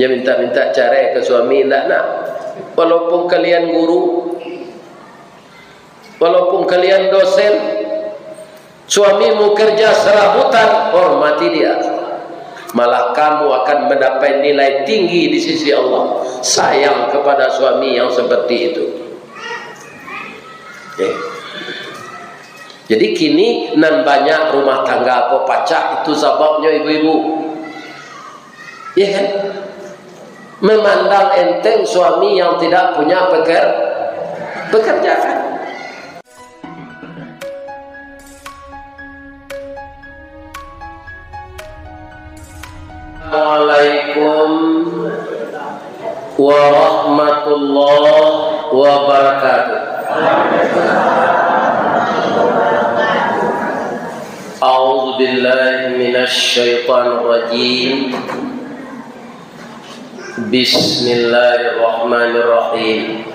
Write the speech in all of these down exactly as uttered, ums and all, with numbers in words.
Dia minta-minta carai ka suami, indak nak. Walaupun kalian guru, walaupun kalian dosen, suamimu kerja serabutan, hormati dia. Malah kamu akan mendapat nilai tinggi di sisi Allah. Sayang kepada suami yang seperti itu. Oke. Jadi kini nan banyak rumah tangga ko pacah, itu sababnyo ibu-ibu. Iya kan? Memandang enteng suami yang tidak punya peker-, pekerjaan. Assalamualaikum warahmatullahi wabarakatuh. A'udzu billahi minasy syaithanir rajim. Bismillahirrahmanirrahim.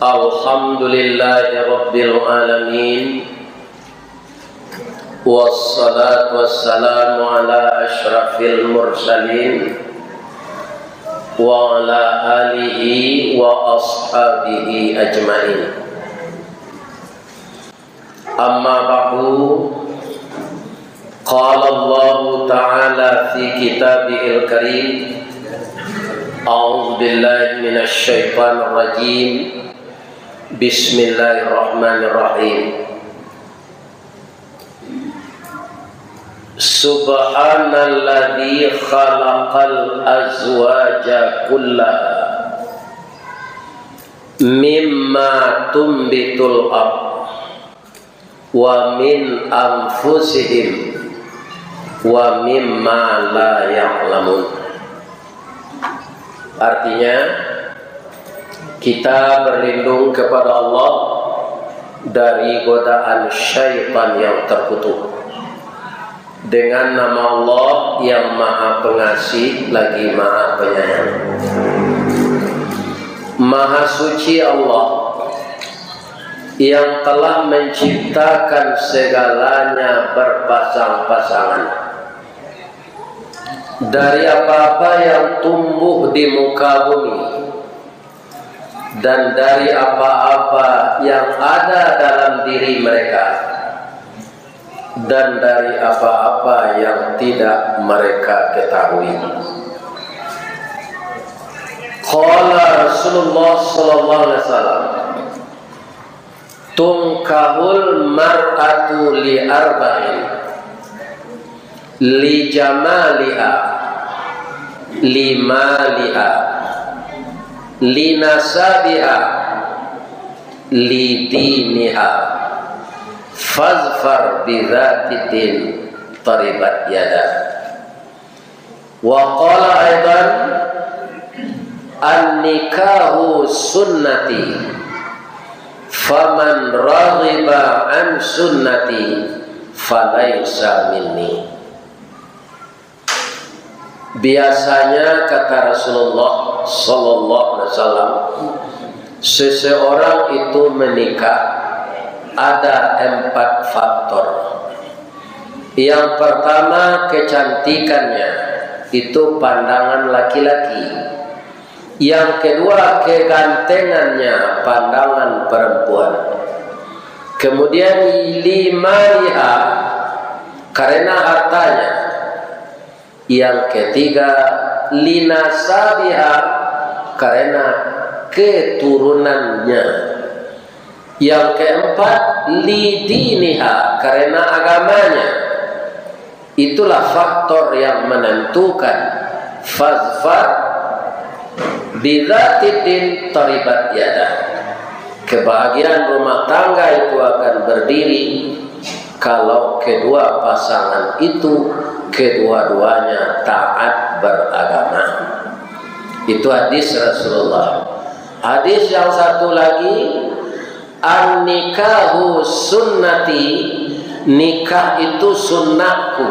Alhamdulillahi rabbil alamin. Wassalatu wassalamu ala asyrafil mursalin wa ala alihi wa ashabihi ajmain. Amma ba'du. Qala Allahu ta'ala fi kitabihil karim. A'udzu billahi minasy syaithanir rajim. Bismillahirrahmanirrahim. Subhanalladzi khalaqal azwaja kullaha mimma tumbitul ard wa min anfusihim wa mimma la ya'lamun. Artinya, kita berlindung kepada Allah dari godaan syaitan yang terkutuk. Dengan nama Allah yang Maha Pengasih lagi Maha Penyayang. Maha Suci Allah yang telah menciptakan segalanya berpasang-pasangan. Dari apa-apa yang tumbuh di muka bumi, dan dari apa-apa yang ada dalam diri mereka, dan dari apa-apa yang tidak mereka ketahui. Qala Rasulullah sallallahu alaihi wasallam, "Tunkahul mar'atu li arba'in, li jamaliha, li maliha, li nasabiha, li diniha, fazfar bidzatid din, taribat yada." Wa qala aidan, "An-nikahu sunnati, faman raghiba an sunnati, falaisa minni." Biasanya, kata Rasulullah sallallahu alaihi wasallam, seseorang itu menikah ada empat faktor. Yang pertama, kecantikannya, itu pandangan laki-laki. Yang kedua, kegantengannya, pandangan perempuan. Kemudian, li maliha, karena hartanya. Yang ketiga, li nasabiha, karena keturunannya. Yang keempat, li diniha, karena agamanya. Itulah faktor yang menentukan. Fazfar bidzatid din taribat yadah. Kebahagiaan rumah tangga itu akan berdiri kalau kedua pasangan itu, kedua-duanya taat beragama. Itu hadis Rasulullah. Hadis yang satu lagi, "An-nikahu sunnati, nikah itu sunnahku.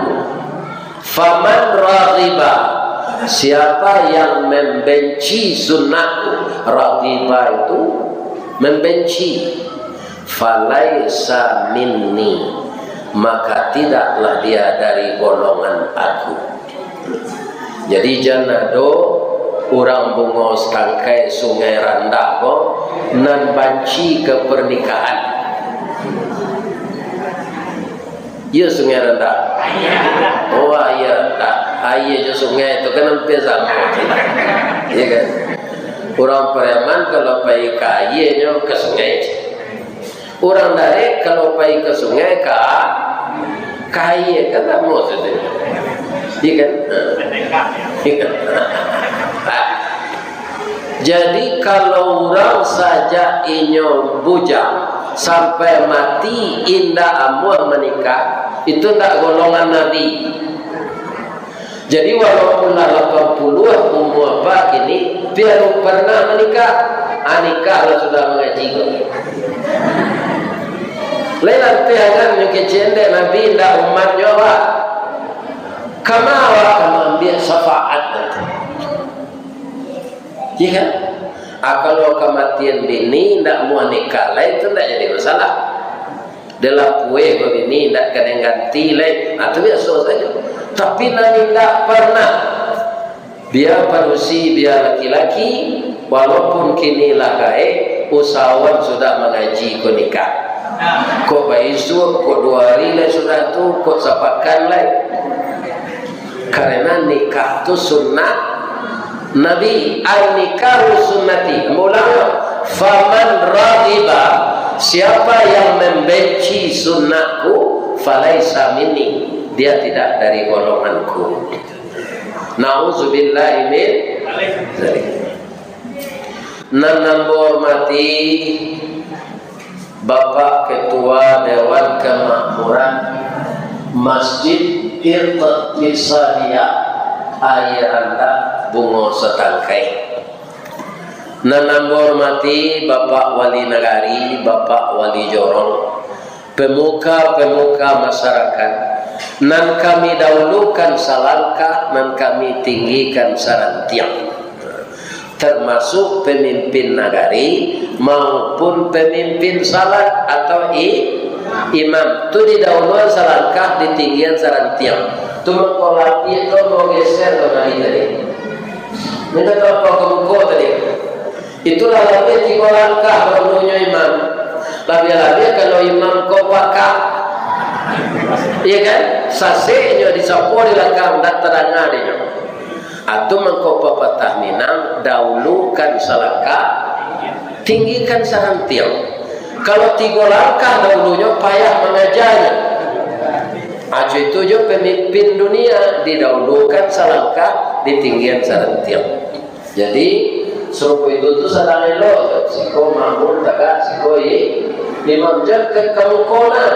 Faman raghiba, siapa yang membenci sunnahku." Raghiba itu membenci. "Falaisa minni, maka tidaklah dia dari golongan aku." Jadi, jan ado urang Bungo Satangkai Sungai Randah ko nan banci ka pernikahan. Iyo, Sungai Randah. Oh, aia randah. Aia jo sungai tu kan ampia samo. Iyo kan? Urang Pariaman kalau pai ka aia nyo ka sungai. Urang Darek kalau pai ka sungai, ka, ka aia, kan samo sajo. Iyo kan? Jadi, kalau urang sajak inyo bujang sampai mati indak amuah manikah, itu ndak golongan Nabi. Jadi, walaupun lah lapan puluah umua apak kini, tapi alun parnah manikah. Ah, nikah lah sudah mangaji ko. Lai lanteh angan nyo kecek dek Nabi, indak umatnyo awak. Kama awak ka maambiak syafaat nanti. Iyo kan? Ah, kalau kamatian bini, indak amuah nikah lai, itu indak jadi masalah. Dek lah pueh babini, indak ka den ganti lai. Ah, tu biaso sajo. Tapi nan indak parnah, bia padusi, bia laki-laki, walaupun kini lah gaek, usahoan sudah mangaji ko nikah. Kok baisuak, kok duo ari lai sudah tu, kok sapakan lai. Karena nikah tu sunnah Nabi. An-nikahu sunnati. Ambo ulang yo. Faman raghiba, siapa yang membenci sunnahku, falaisa minni, dia tidak dari golonganku. Nauzubillahi min dzalik. Nan ambo hormati, Bapak Ketua Dewan Kemakmuran Masjid Iqtisadiyah Aia Randah Bungo Satangkai. Nan ambo hormati Bapak Wali Nagari, Bapak Wali Jorong, pemuka-pemuka masyarakat, nan kami dahulukan salangkah, nan kami tinggikan sarantiang. Termasuk pemimpin nagari maupun pemimpin salat atau i-, imam. Tu didahuluan salangkah, ditinggian sarantiang. Tu mangko lapiak tu ambo geser tu tadi. Minta tolong ka muko tadi. Itulah labiah tigo langkah dahulunyo imam. Labiah-labiah kalau imam ko pakak. Iyo kan? Saseknyo disapo di balakang, ndak tadanga dek nyo. Atu mangko papatah Minang, dahulukan salangkah, tinggikan sarantiang. Kalau tigo langkah dahulunyo, payah mangajanyo. Ajo itu jo pamimpin dunia, didahulukan salangkah, ditinggian sarantiang. Jadi, sarupo itu tu sadang elok, siko makmum tagak, siko i-, imam, jan ka, ka muko nah.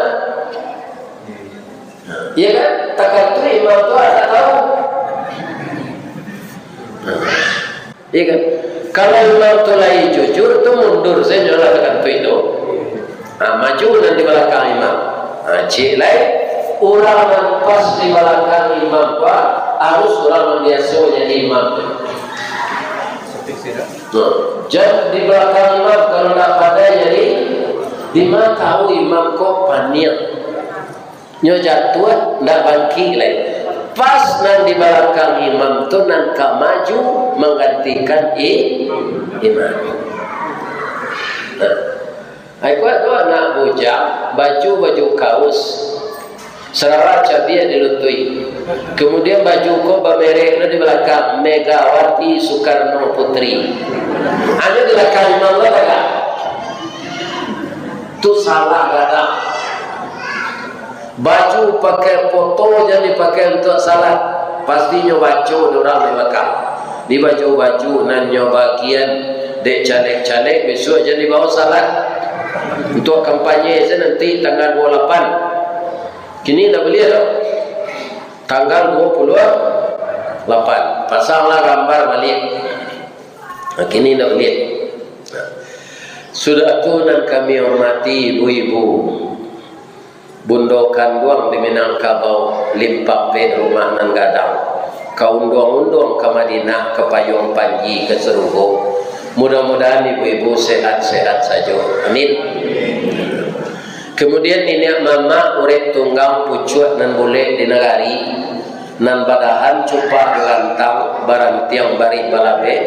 Iyo kan? Takantuik imam tu asa tahu. Iyo kan? Kalau imam tu lai jujur tu, mundur sajo lah takantuik tu. Ha, maju nan di balakang imam. Ha, ciek lai, urang nan pas di balakang imam ko harus urang nan biaso jadi imam tu. Ha, jan di balakang imam, kalau ndak pandai jadi, dima tahu imam ko paniang. Nyo jatuah, ndak bangkik lai. Pas nan di balakang imam tu nan ka maju manggantikan i-, imam. Nah, ai kuat tu anak bujang, baju, baju kaus, sarawa cabiak di lutuik. Kemudian baju ko bamerek tu di balakang, Megawati Soekarno Putri. Anyo di balakang imam lah tagak. Tu salah gadang. Baju pakai poto jan dipakai untuak salat. Pastinyo baco dek urang di balakang. Di baju-baju nan nyo bagian dek caleg-caleg, bisuak jan dibawa salat. Untuak kampanye se nanti tanggal duo puluah lapan. Kini ndak buliah doh. Tanggal duo puluah lapan. Pasanglah gambar baliak. Nah, kini ndak buliah. Nah. Sudah tu nan kami hormati ibu-ibu. Bundo kanduang di Minangkabau, limpapek rumah nan gadang, ka unduang-unduang ka Madinah, ka payuang panji ka sarugo. Mudah-mudahan ibu-ibu sehat-sehat sajo. Amin. Kemudian niniak mamak urek tunggang pucuak nan bulek di nagari, nan badahan cupak rantang, Barantiang barih balabeh,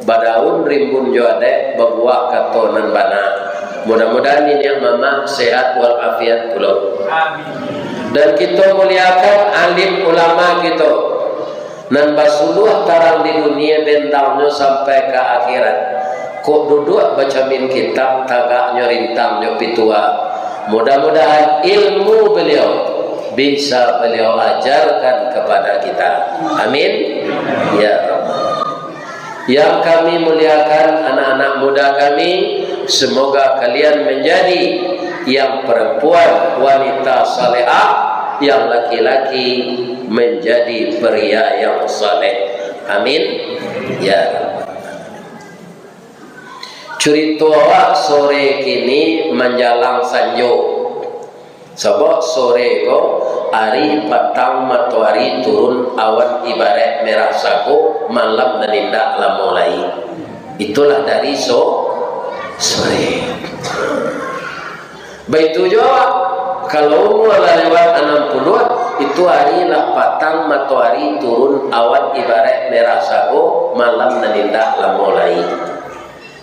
badaun rimbun jo adaik, babuah kato nan bana. Mudah-mudahan niniak mamak sehat walafiat pulo. Amin. Dan kito muliakan alim ulama kito, nan basuluah tarang di dunia, bendangnyo sampai ka akhirat. Kok duduak bacamin kitab, tagaknyo rintang jo pitua. Mudah-mudahan ilmu beliau bisa beliau ajarkan kepada kita. Amin. Ya Rabbal. Yang kami muliakan anak-anak muda kami, semoga kalian menjadi yang perempuan wanita salehah, yang laki-laki menjadi pria yang saleh. Amin. Ya Rabbal. Curito awak sore kini manjalang sanjo. Sabab sore ko, ari patang matoari turun, awan ibaraik merah sago, malam nan indak lamo lai. Itulah dari so-, sore. Baitu juo, kalau umua lah lewat anam puluah, itu ari lah patang matoari turun, awan ibaraik merah sago, malam nan indak lamo lai.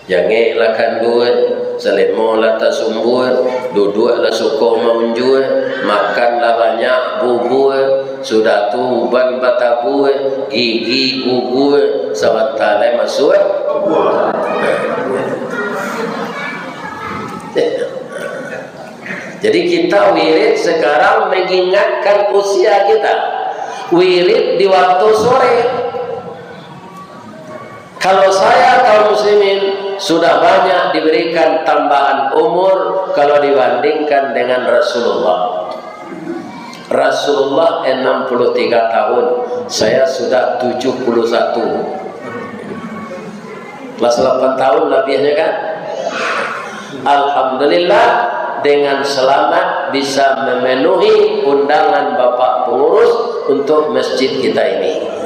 Jangek lah kanduang, salemo lah tasumbuang, duduak lah suko maunjuang, makan lah banyak bubua, sudah tu uban batabua, gigi guguang, sabanta lai masuak. Jadi kita wirid sekarang mengingatkan usia kita. Wirid di waktu sore. Kalau saya, kaum muslimin, sudah banyak diberikan tambahan umur kalau dibandingkan dengan Rasulullah. Rasulullah enam puluh tiga tahun, saya sudah tujuh puluh satu. Lah salapan tahun labiahnya, kan? Alhamdulillah, dengan selamat bisa memenuhi undangan Bapak Pengurus untuk masjid kita ini.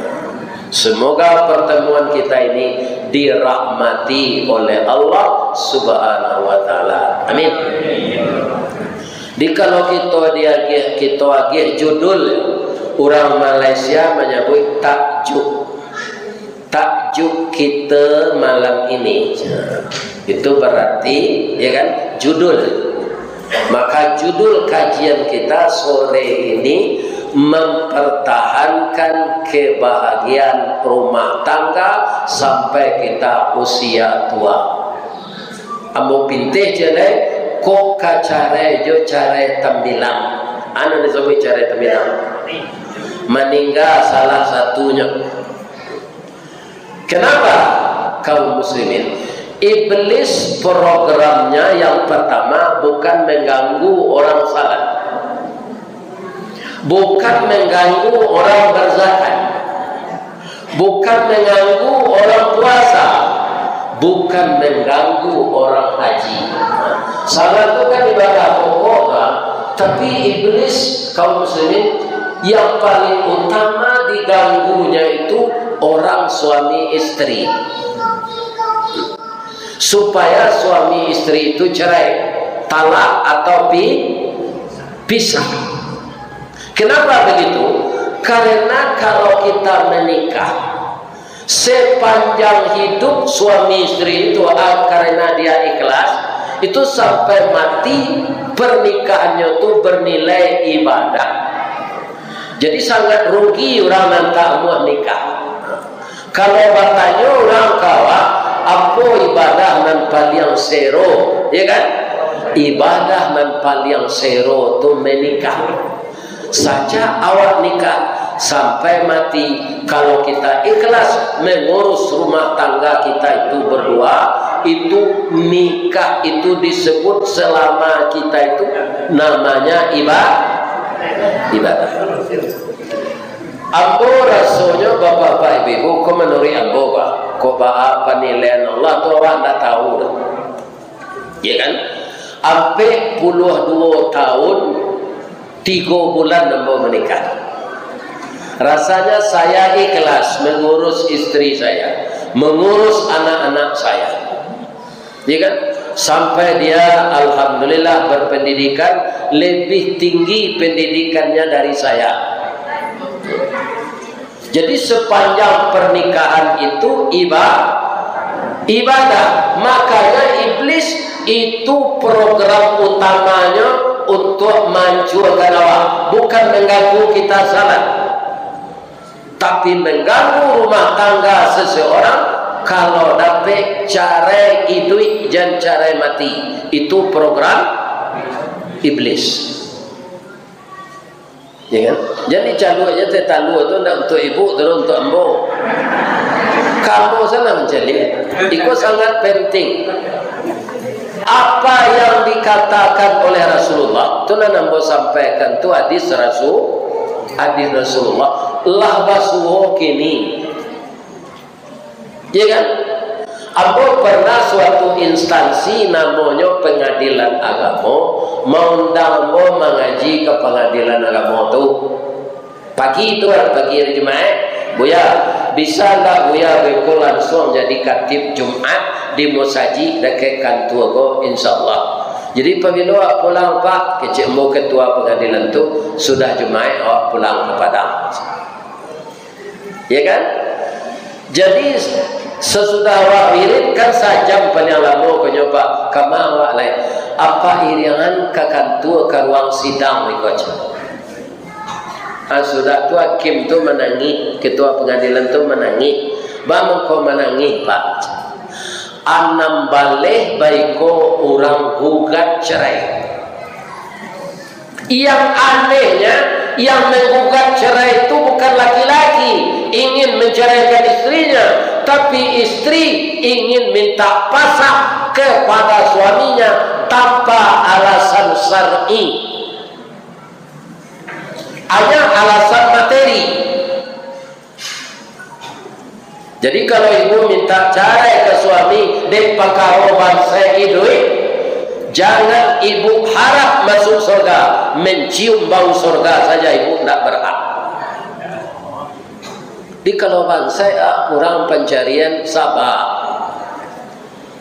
Semoga pertemuan kita ini dirahmati oleh Allah Subhanahu wa Ta'ala. Amin. Di kalau kito diagiah, kito agiah judul, urang Malaysia manyabuik takjuk. Takjuk kita malam ini. Itu berarti, ya kan, judul. Maka judul kajian kita sore ini mempertahankan kebahagiaan rumah tangga sampai kita usia tua. Ambo pinteh ciek lai, kok ka carai jo carai tambilang. Anu disabuik carai tambilang. Maningga salah satunyo. Kenapa, kaum muslimin? Iblis programnya yang pertama bukan mengganggu orang salat, bukan mengganggu orang berzakat, bukan mengganggu orang puasa, bukan mengganggu orang haji. Salat tu kan ibadah pokok, ha? Tapi iblis, kaum muslimin, yang paling utama diganggunya itu orang suami istri. Supaya suami istri itu cerai, talak atau pi-, pisah. Kenapa begitu? Karena kalau kita menikah, sepanjang hidup suami istri itu, ah, karena dia ikhlas, itu sampai mati, pernikahannya tu bernilai ibadah. Jadi sangat rugi urang nan tak amuah nikah. Kalau batanyo urang ka awak, apo ibadah nan paliang sero, ya kan? Ibadah nan paliang sero tu menikah. Sajak awak nikah sampai mati, kalau kita ikhlas mengurus rumah tangga kita itu berdua, itu nikah itu disebut selama kita itu namanya iba-, ibadah. Ambo rasonyo, bapak-bapak, ibu-ibu, ko manuruik ambo, bah, ko baa panilaian Allah tu awak ndak tahu doh. Ya kan? Ampek puluah duo tahun, tigo bulan ambo menikah. Rasanya saya ikhlas mengurus istri saya, mengurus anak-anak saya. Ya kan? Sampai dia, alhamdulillah, berpendidikan, lebih tinggi pendidikannya dari saya. Jadi, sepanjang pernikahan itu iba-, ibadah. Makanya, iblis itu program utamanya untuk menghancurkan awak, bukan mengganggu kita salat, tapi mengganggu rumah tangga seseorang. Kalau dapek carai iduik, jan carai mati, itu program iblis. Ya kan? Jadi, caluak je teh talua tu ndak untuk ibu, tu untuk ambo. Ka ambo salah mancaliak. Iko sangat penting. Apa yang dikatakan oleh Rasulullah, tu nan ambo sampaikan tu hadis Rasul, hadis Rasulullah. Lah basuo kini. Ya kan? Ambo pernah suatu instansi namonyo Pengadilan Agamo maundang ambo mangaji ka Pengadilan Agamo tu. Pagi tu lah, pagi hari Jumaik, "Buya, bisa ndak Buya beko lansuang jadi katib Jumat di musajik dakek kantua ko, insya Allah?" Jadi, "Pabilo awak pulang, Pak?" kecek ambo ketua pengadilan tu. "Sudah Jumaik, awak pulang ka Padang." Ya kan? Jadi, sasudah awak wirid kan sajam paliang lamo ko nyo, Pak. Kama awak lai? Apak iriangan ka kantua, ka ruang sidang iko, cek. Ah, sudah tu hakim tu manangih, ketua pengadilan tu manangih. "Ba mangko manangih, Pak?" "Anam baleh baiko urang gugat cerai." Yang anehnya, yang menggugat cerai itu bukan laki-laki ingin menceraikan istrinya, tapi istri ingin minta pasah kepada suaminya tanpa alasan syar'i. Hanya alasan materi. Jadi, kalau ibu minta carai ka suami dek pakaro bansaik iduik, jangan ibu harap masuk sorga, mencium bau sorga saja ibu ndak berhak. Jadi, kalau bansaik, ah, kurang pancarian, saba.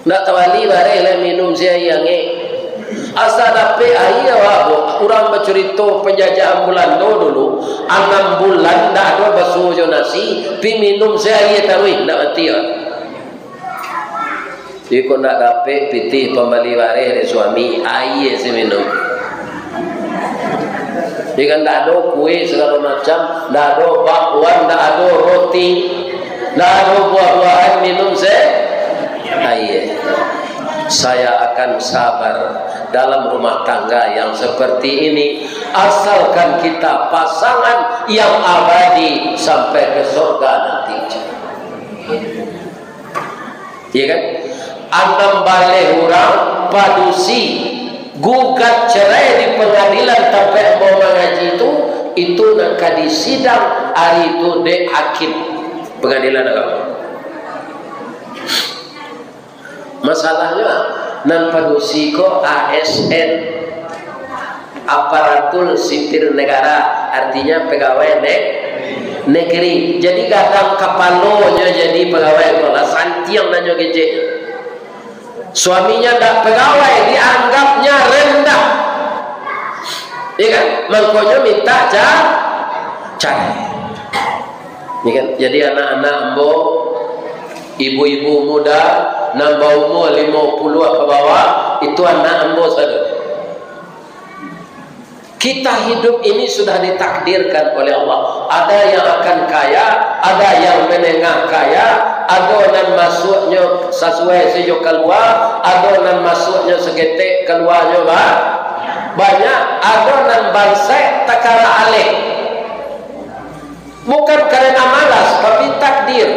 Ndak tabali bareh lai minum se aia angek. Asa dapek aia, wah, bo-, urang bacurito panjajahan Bulando dulu, anam bulan ndak ado basuo jo nasi, pi minum se aia taruih, ndak mati, wah. Iko ndak dapek pitih pambali bareh dek suami, aia se minum. Jadi kan ndak ado kue sagalo macam, ndak ado bakwan, ndak ado roti, ndak ado buah-buahan, minum se aia. Saya akan sabar dalam rumah tangga yang seperti ini, asalkan kita pasangan yang abadi sampai ke surga nanti. Ya kan? Anam baleh urang padusi gugat cerai di pengadilan tampek ambo mangaji tu, itu nan ka disidang ari tu dek hakim pengadilan agamo. Masalahnyo, nan padusi ko A S N, aparatur sipil negara, artinya pegawai ne-, negeri. Jadi, gadang kapalonyo jadi pegawai ko lah, santiang nan nyo kecek. Suaminya ndak pegawai, dianggapnya rendah. Ya kan? Mangkonyo minta ca-, carai. Ya kan? Jadi, anak-anak ambo, ibu-ibu muda, nan baumur limo puluah ka bawah, itu anak ambo sadonyo. Kita hidup ini sudah ditakdirkan oleh Allah. Ada yang akan kaya, ada yang menengah kaya, ado nan masuknyo sasuai sajo kalua, ado nan masuknyo saketek, kaluanyo ba-, banyak, ado nan bansaik takara aleh. Bukan karena malas, tapi takdir.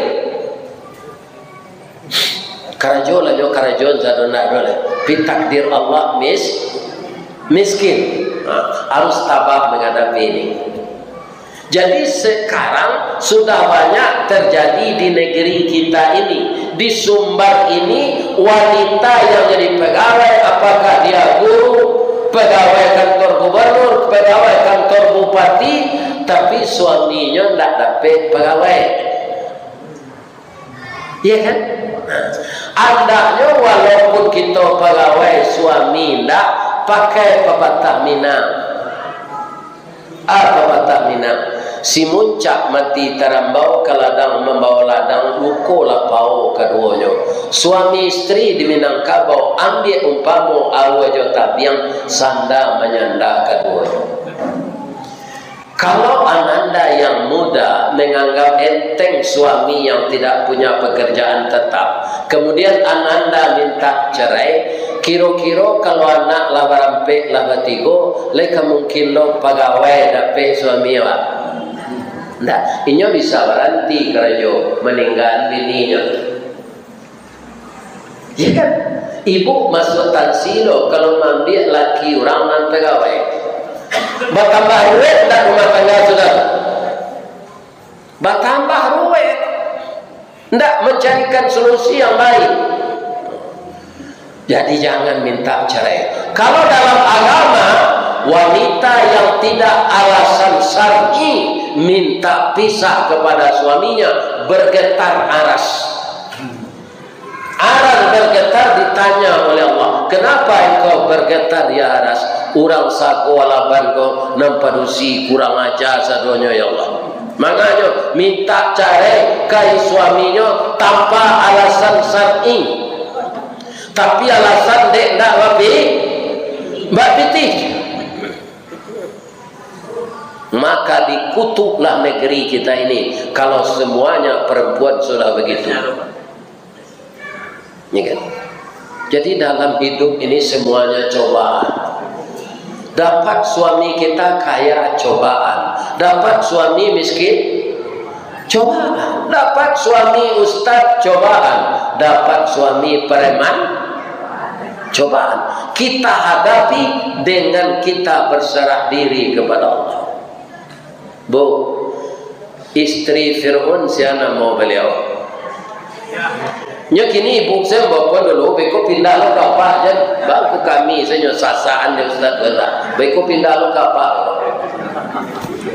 Karajo lah nyo karajo, sado ndak ado lah. Tapi takdir Allah mis-, miskin. Ha, harus tabah menghadapi ini. Jadi, sekarang sudah banyak terjadi di negeri kita ini. Di Sumbar ini, wanita yang jadi pegawai, apakah dia guru, pegawai kantor gubernur, pegawai kantor bupati, tapi suaminyo ndak dapek pegawai. Iya kan? Andaknyo walaupun kito pagawai, suami ndak, pakai papatah Minang. Ah, papatah Minang. Si muncak mati tarambau ka ladang, mambawo ladang, luko lah pao kaduonyo. Suami istri di Minangkabau, ambiak umpamo aua jo tabiang, sanda manyanda kaduonyo. Kalau ananda yang muda menganggap enteng suami yang tidak punya pekerjaan tetap, kemudian ananda minta cerai, kiro-kiro kalau anak lah barampek, lah batigo, lai ka mungkin lo pagawai dapek suami awak? Ndak, inyo bisa baranti karajo, maninggaan bininyo. Ya kan? Ibu masuak tansi lo, kalau maambiak laki urang nan pagawai. Batambah ruwet ndak rumah tangga, saudara? Batambah ruwet. Ndak mancarikan solusi yang baik. Jadi, jangan minta cerai. Kalau dalam agama, wanita yang tidak alasan syar'i minta pisah kepada suaminya, bergetar aras. Aras bergetar, ditanya oleh Allah, "Kenapa engkau bergetar, ya aras? Urang sago alaban ko nan padusi, kurang aja sadonyo, ya Allah." Manganyo minta carai ka suaminyo tanpa alasan syar'i, tapi alasan dek ndak bapi-, bapitih. Maka dikutuklah negeri kita ini kalau semuanya perempuan sudah begitu. Ya kan? Jadi, dalam hidup ini semuanya cobaan. Dapat suami kita kaya, cobaan. Dapat suami miskin, cobaan. Dapat suami ustaz, cobaan. Dapat suami preman, cobaan. Kita hadapi dengan kita berserah diri kepada Allah. Bu, istri Fir'aun, sia namo baliau? Nyo kini ibu se bapun dulu, beko pindah lo ka apak, jan bangku kami se nyo sasaan dek ustaz tu lah. Beko pindah lo ka apak.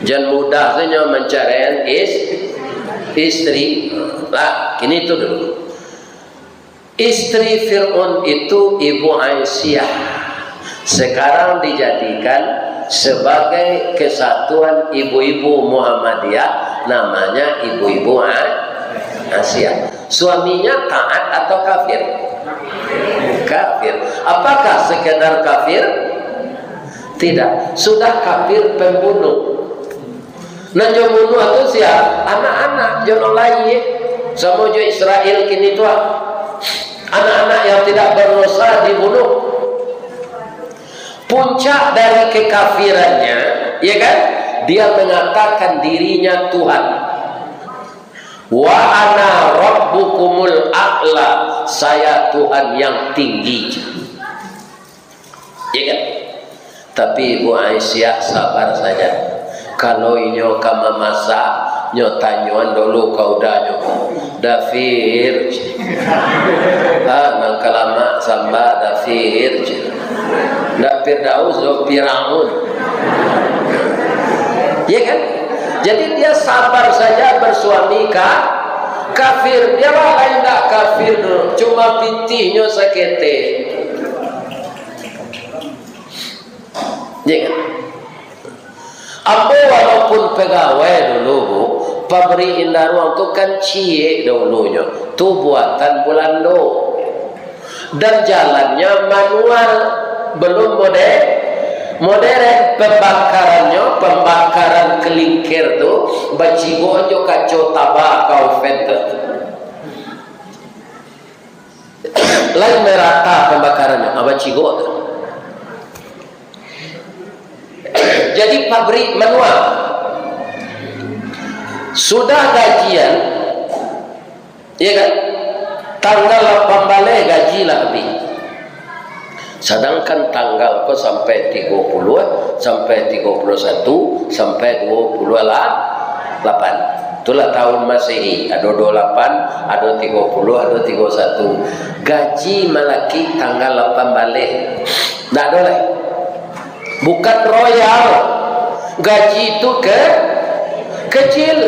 Jan mudah se nyo mancaraian is-, istri. Lah, kini tu dulu. Istri Fir'aun itu Ibu Aisyah. Sekarang dijadikan sebagai kesatuan ibu-ibu Muhammadiyah, namanya Ibu-ibu A-, Aisyah. Suaminya taat atau kafir? Kafir. Apakah sekedar kafir? Tidak. Sudah kafir pembunuh. Nan jo bunuah tu sia? Anak-anak jo nan lahia. Samo jo Israel kini tu, ah. Anak-anak yang tidak berdosa dibunuh. Puncak dari kekafirannya, ya kan? Dia mengatakan dirinya Tuhan. "Wa ana rabbukumul a'la, saya Tuhan yang tinggi." Ya kan? Tapi Ibu Aisyah sabar saja. Kalau inyo ka mamasak, nyo tanyoan dulu ka udanyo. "Dafir," ceh. "Ah, nan ka lamak samba, Dafir," ceh. Ndak Firdaus doh, Firaun. Ya kan? Jadi dia sabar saja bersuami ka-, kafir. Biarlah lain ndak kafir doh, cuma pitihnyo saketek. Ya kan? Ambo walaupun pegawai dulu, Bu, pabrik Indaruang tu kan ciek dahulunyo. Tu buatan Bulando. Dan jalannya manual, belum moder-, modern. Pembakarannyo, pembakaran kelingker tu, bacigok jo kaco taba ka oven tu. Lai merata pembakarannyo, ah, bacigok tu. Jadi pabrik manual. Sudah gajian, ya kan? Tanggal lapan baleh gaji lah habih. Sadangkan tanggal ko sampai tigo puluah, sampai tigo puluah satu, sampai duo puluah lapan. Itulah tahun Masehi, ado duo lapan, ado tigo puluah, ado tigo satu. Gaji malakik tanggal lapan baleh. Ndak ado lai. Bukan royal. Gaji tu ke-, kecil.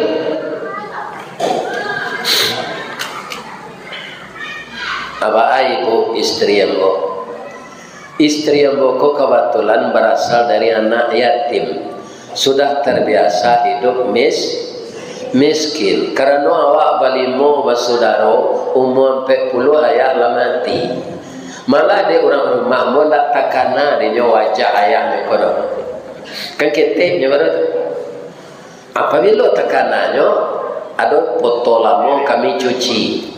Abah ai, Bu, istri ambo. Istri ambo ko kabatulan barasal dari anak yatim. Sudah terbiasa hidup mis-, miskin. Karano awak balimo basudaro, umua ampek puluah ayah lah mati. Malah dek urang rumah, ambo ndak takana dinyo wajah ayahnyo ko doh. Kan keteknyo baru tu. Apabilo takananyo, ado poto lamo kami cuci.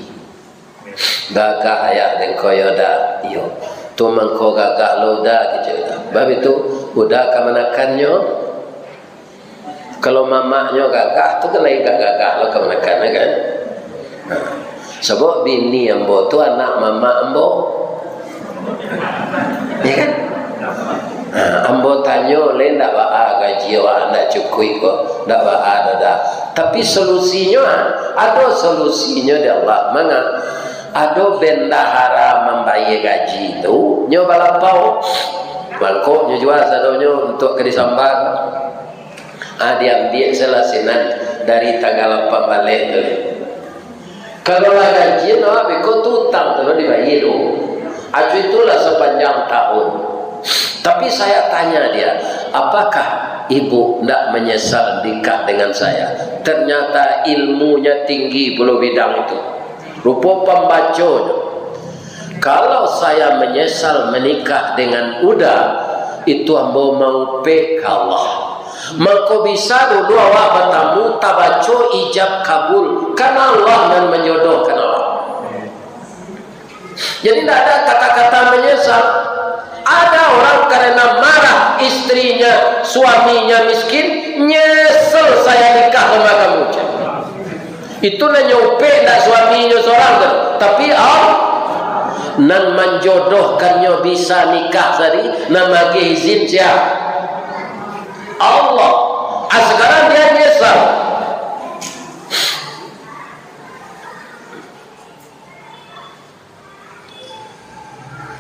Gagah ayah den ko yo, Da? Iyo. Tu mangko gagah lo, Da, kecek Uda. Bab itu, Uda kamanakannyo. Kalau mamaknyo gagah, tu kan lain gak gagah lo kamanakan, kan? Nah, sabab bini ambo tu anak mamak ambo. Ya kan? Nah, ambo tanyo, "Lai ndak baa gaji awak, ndak cukuik ko, ndak baa doh, Da." Tapi solusinyo, ah, ado solusinyo di Allah. Manga? Ado bendahara mambayia gaji tu, nyo balapau. Mangkok nyo jua sadonyo untuak ka disamba. Ah, diambiak salah sinan dari tanggal lapan baleh tu. Kalau lah gajian awak beko tu utang tu lo dibayia tu. Acu itulah sapanjang tahun. Tapi saya tanya dia, "Apakah ibu ndak menyesal nikah dengan saya? Ternyata ilmunya tinggi pulo bidang itu." Rupo pambaconyo, "Kalau saya menyesal menikah dengan Uda, itu ambo maupek ka Allah. Mangko bisa dulu awak batamu, tabaco ijab kabul, kan Allah nan manjodohkan awak." Jadi, ndak ada kata-kata menyesal. Ada orang karena marah istrinya, suaminya miskin, "Nyesel saya nikah sama kamu," cak. Itu nan nyo upek ndak suaminyo sorang tu, tapi Allah nan manjodohkannyo bisa nikah tadi, nan mageh izin sia? Allah. Ah, sekarang dia nyesal.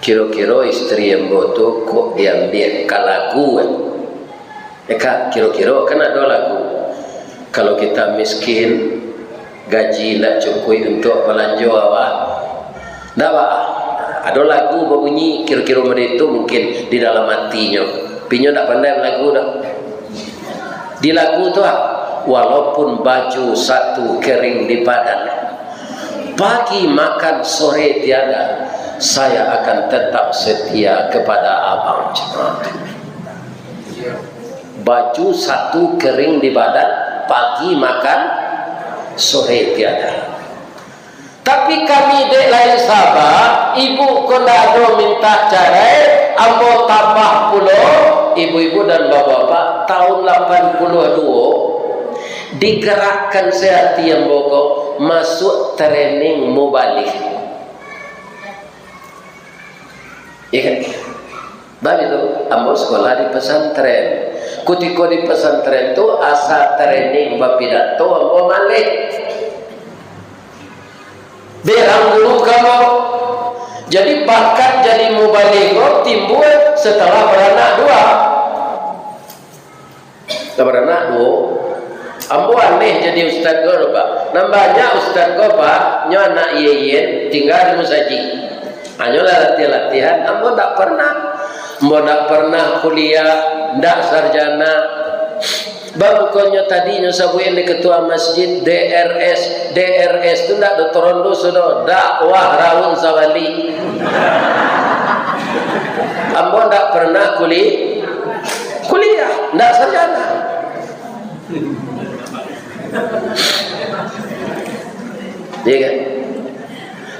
Kiro-kiro istri ambo tu kok diambiak ka lagu, eh? Eka, kiro-kiro kan ado lagu, "Kalau kita miskin, gaji indak cukuik untuak balanjo awak." Ndak, Pak? Ado lagu babunyi kiro-kiro model itu mungkin di dalam atinyo. Tapi inyo ndak pandai lagu doh. Di lagu tu, ah, "Walaupun baju satu kering di badan, pagi makan sore tiada, saya akan tetap setia kepada abang." Baju satu kering di badan, pagi makan sore tiada. Tapi kami dek lain saba, ibu ko ndak ado minta carai, ambo tambah pulo, ibu-ibu dan bapak-bapak, tahun lapan puluah duo, digerakkan se ati ambo ko masuak training mubalig. Iya kan? Baitu, ambo sekolah di pesantren. Kutiko di pesantren tu, asa training bapidato, ambo maleh. Berang guru kamo. Jadi, bakat jadi mubalig ko timbua setelah baranak dua. Lah baranak duo. Ambo aneh jadi ustad ko, Pak. Nan banyak ustad ko, Pak, nyo anak iye-iyen, tingga di musajik. Hanyo lah latihan-latihan, ambo ndak pernah. Ambo ndak pernah kuliah, ndak sarjana. Bang, bukannya tadi nyo sabuik dek ketua masjid, D R S, D R S tu ndak doktorandus sudah, dakwah raun sabalik. Ambo ndak pernah kuli-, kuliah, ndak sarjana. Iya kan?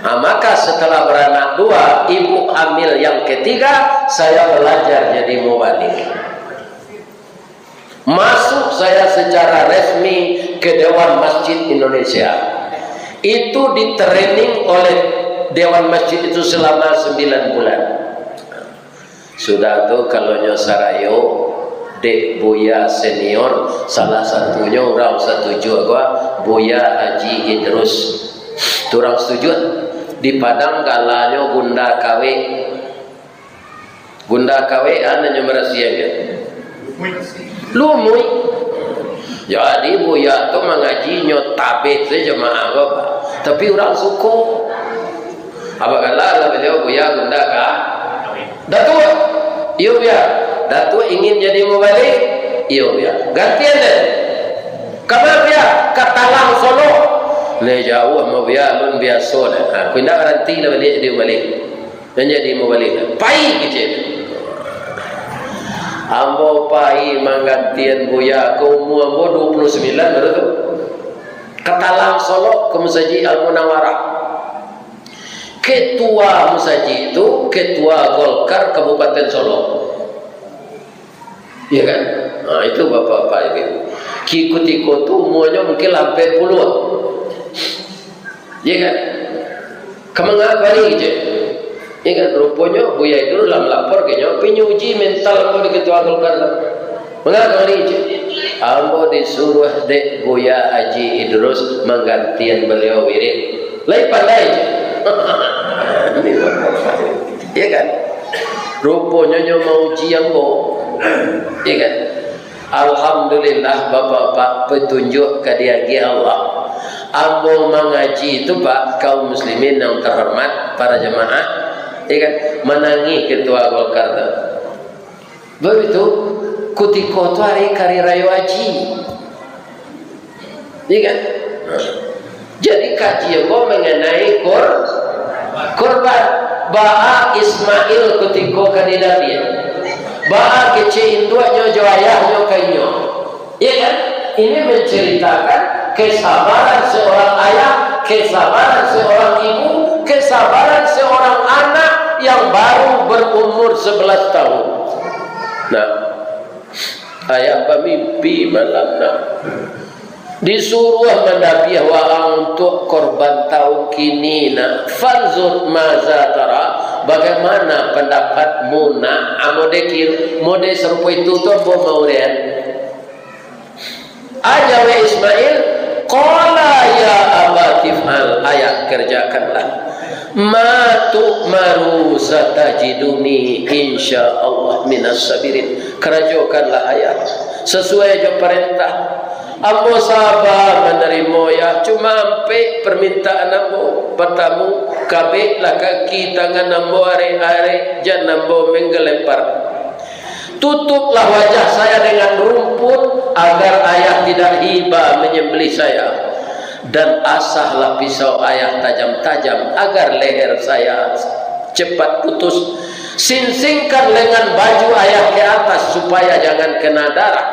Nah, maka setelah beranak dua, ibu hamil yang ketiga, saya belajar jadi mubalig. Masuk saya secara resmi ke Dewan Masjid Indonesia. Itu ditraining oleh Dewan Masjid itu selama sembilan bulan. Sudah tu, kalau nyo sarayo, dek Buya senior, salah satunyo urang satuju ko, Buya Haji Idrus. Tu urang setuju, di Padang galanyo Gunda Kawek. Gunda Kawek, a nan nyo marasianyo? Lumui. Jadi, Buya tu mangaji nyo tabeh se jamaah ko, Pak. Tapi urang suko. Abah gala lah baliau Buya Gunda Ka-, Datuak. Iyo, Buya. Datuak ingin jadi mubalig? Iyo, Buya. Gantian deh. Kama, Buya? Ka Talang Solok. Neh, jauah mah, Buya, alun biaso deh. Ha, ko indak baranti lah baliak di Umali. Nan jadi mubalik. Pai kecek. Ambo pai manggantian Buya, ka umua ambo dua puluh sambilan baru tu. Ka Talang Solok, ka Musajik Al-Munawarah. Ketua musajik tu, ketua Golkar Kabupaten Solok. Iya kan? Nah, itu bapak-bapak ibu. Ki-, kutiko tu umuanyo mungkin lah ampek puluah. Iya kan? Ka manga kari je. Iya kan? Ruponyo Buya Idrus lah malapor ka inyo, pi nyo uji mental ambo di ketua Golkar tu. Manga kari je. Ambo disuruah dek Buya Haji Idrus manggantian baliau wirid. Lai pandai je. Iya kan? Ruponyo nyo mauji ambo. Iya kan? Alhamdulillah, Bapak-bapak, petunjuk ka diagiah Allah. Ambo mangaji tu, Pak, kaum muslimin yang terhormat, para jamaah, iya kan, manangih ketua Golkar tu. Baitu, kutiko tu hari, hari rayo haji. Iya kan? Jadi, kaji ambo manganai kur-, kurban. Baa Ismail kutiko ka didabiah. Baa kecek induaknyo jo ayahnyo ka inyo. Iya kan? Ini menceritakan kesabaran seorang ayah, kesabaran seorang ibu, kesabaran seorang anak yang baru berumur sebelas tahun. Nah, ayah bamimpi malam nah. Disuruah mandabiah waang untuak korban taun kini nak. Fanzur maza tara, bagaimana pandapatmu nak? Amode kir-, mode sampai tu tu ambo maurian. Aja we Ismail, qala ya abati fa'al, ayah kerjakanlah. Ma tu'maru satajiduni insyaallah minas sabirin. Karajokanlah ayah, sasuai jo parentah. Ambo saba manarimo, yah, cuma ampek parmintaan ambo. Partamo, kabeklah kaki tangan ambo arek-arek, jan ambo manggalepar. Tutuplah wajah saya dengan rumput, agar ayah tidak hiba menyembelih saya. Dan asahlah pisau ayah tajam-tajam, agar leher saya cepat putus. Singsingkan lengan baju ayah ke atas, supaya jangan kena darah.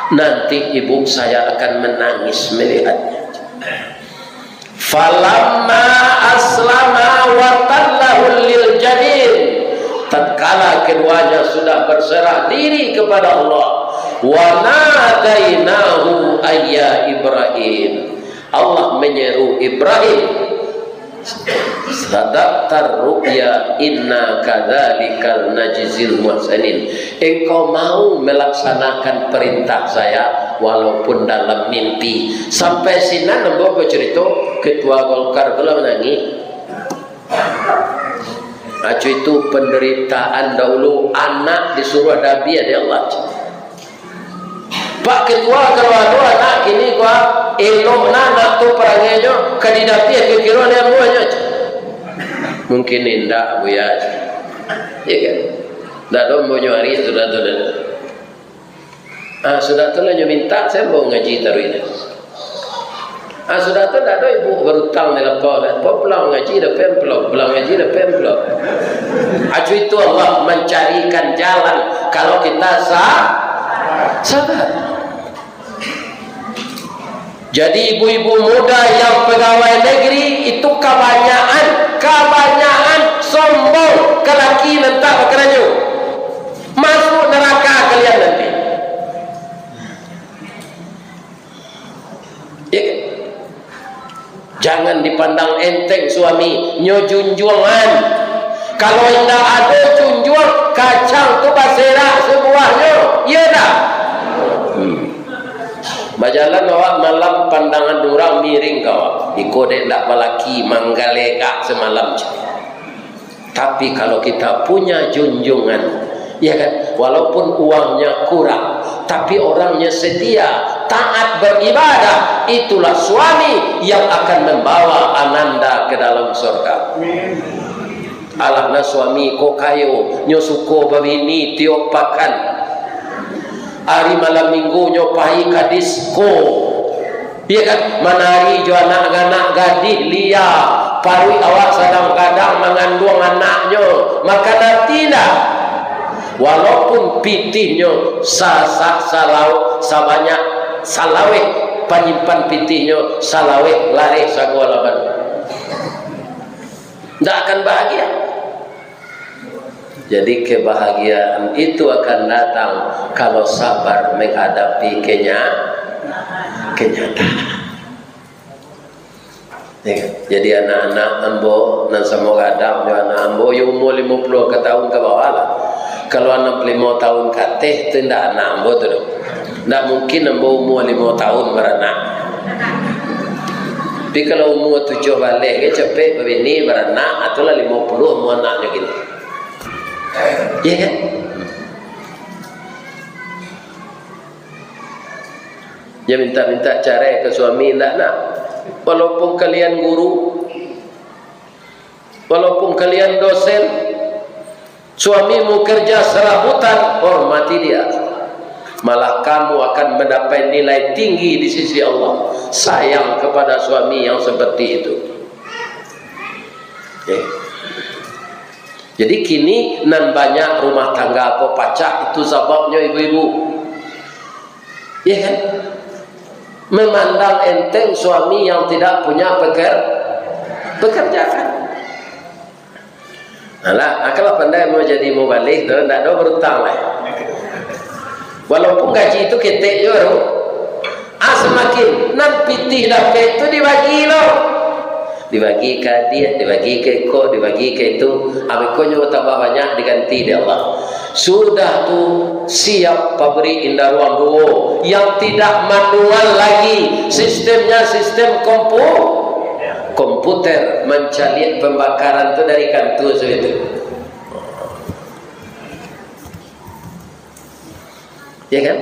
Nanti ibu saya akan menangis melihatnya. Falamma aslama wa tallahu lil jabin. Tatkala keduanya sudah berserah diri kepada Allah, wa nadainahu ayya Ibrahim. Allah menyeru Ibrahim, sadaqtar ru'ya inna kadzalikal najzil muhsinin. Engkau mau melaksanakan perintah saya walaupun dalam mimpi. Sampai sinan ambo bacarito, ketua Golkar tu lah manangih. Acu itu penderitaan dahulu, anak disuruah dabiah dek Allah. Pak Ketua, kalau ado anak kini ko, elok nah anak tu parangainyo, ka didabiah kiro-kiro ni ambo nyo. Mungkin indak, Buya. Iya kan? Ndak ado ambo nyo ari sudah tu dah. Ah, sudah tu lah nyo minta, saya mau ngaji taruih dah. Ah, sudah tu ndak ado ibu barutang di lapau dah. Pulang ngaji dapek amplop, pulang ngaji dapek amplop. Acu itu Allah mencarikan jalan kalau kita sa-, sabar. Jadi, ibu-ibu muda yang pegawai negeri itu kabanyakan, kabanyakan sombong ka laki nan tak bakarajo. Masuk neraka kalian nanti. Ya kan? Jangan dipandang enteng suami, nyo junjuangan. Kalau indak ado junjuang, kacang tu baserak sabuahnyo, iyo ndak? Hmm. Bajalan awak malam, pandangan urang miring ka awak. Iko dek ndak balaki, manggalegak samalam. Tapi kalau kita punya junjungan, ya kan, walaupun uangnya kurang, tapi orangnya setia, taat beribadah, itulah suami yang akan membawa ananda ke dalam surga. Alah, nah, suami ko kayo, nyo suko babini tiok pakan. Ari malam minggunyo pai ka disko. Iyo kan? Manari jo anak-anak gadih lia. Paruik awak sadang gadang manganduang anaknyo. Makan ati ndak? Walaupun pitihnyo sasak salau-, sabanyak salaweh, panyimpan pitihnyo salaweh lareh sago laban. Ndak akan bahagia. Jadi, kebahagiaan itu akan datang kalau sabar menghadapi kenya-, kenyataan. Ya, jadi anak-anak ambo nan samo gadang jo anak ambo, yo umua limo puluah ka tahun ka bawah lah. Kalau anam puluah limo tahun ka ateh, tu indak anak ambo tu doh. Indak mungkin ambo umua limo tahun baranak. Tapi kalau umua tujuah baleh ge capek babini, baranak, itulah limo puluah umua anaknyo kini. Iya kan? Dia minta-minta carai ka suami, indak nak. Walaupun kalian guru, walaupun kalian dosen, suamimu kerja serabutan, hormati dia. Malah kamu akan mendapat nilai tinggi di sisi Allah. Sayang kepada suami yang seperti itu. Oke. Jadi kini nan banyak rumah tangga ko pacah, itu sababnyo ibu-ibu. Iya kan? Memandang enteng suami yang tidak punya peker-, pekerjaan. Alah, akanlah pandai mau jadi mubalih tu, ndak ada berutang lah. Walaupun gaji tu ketek juga tu. Ah, samakin nan pitih dapek tu dibagi lo. Dibagi ka adiak, dibagi ka iko, dibagi ka itu. Abih ko nyo tambah banyak diganti dek Allah. Sudah tu, siap pabrik indaruang duo yang tidak manual lagi. Sistemnya sistem kompu-, komputer, mancaliak pembakaran tu dari kantua sudah tu. Ya kan?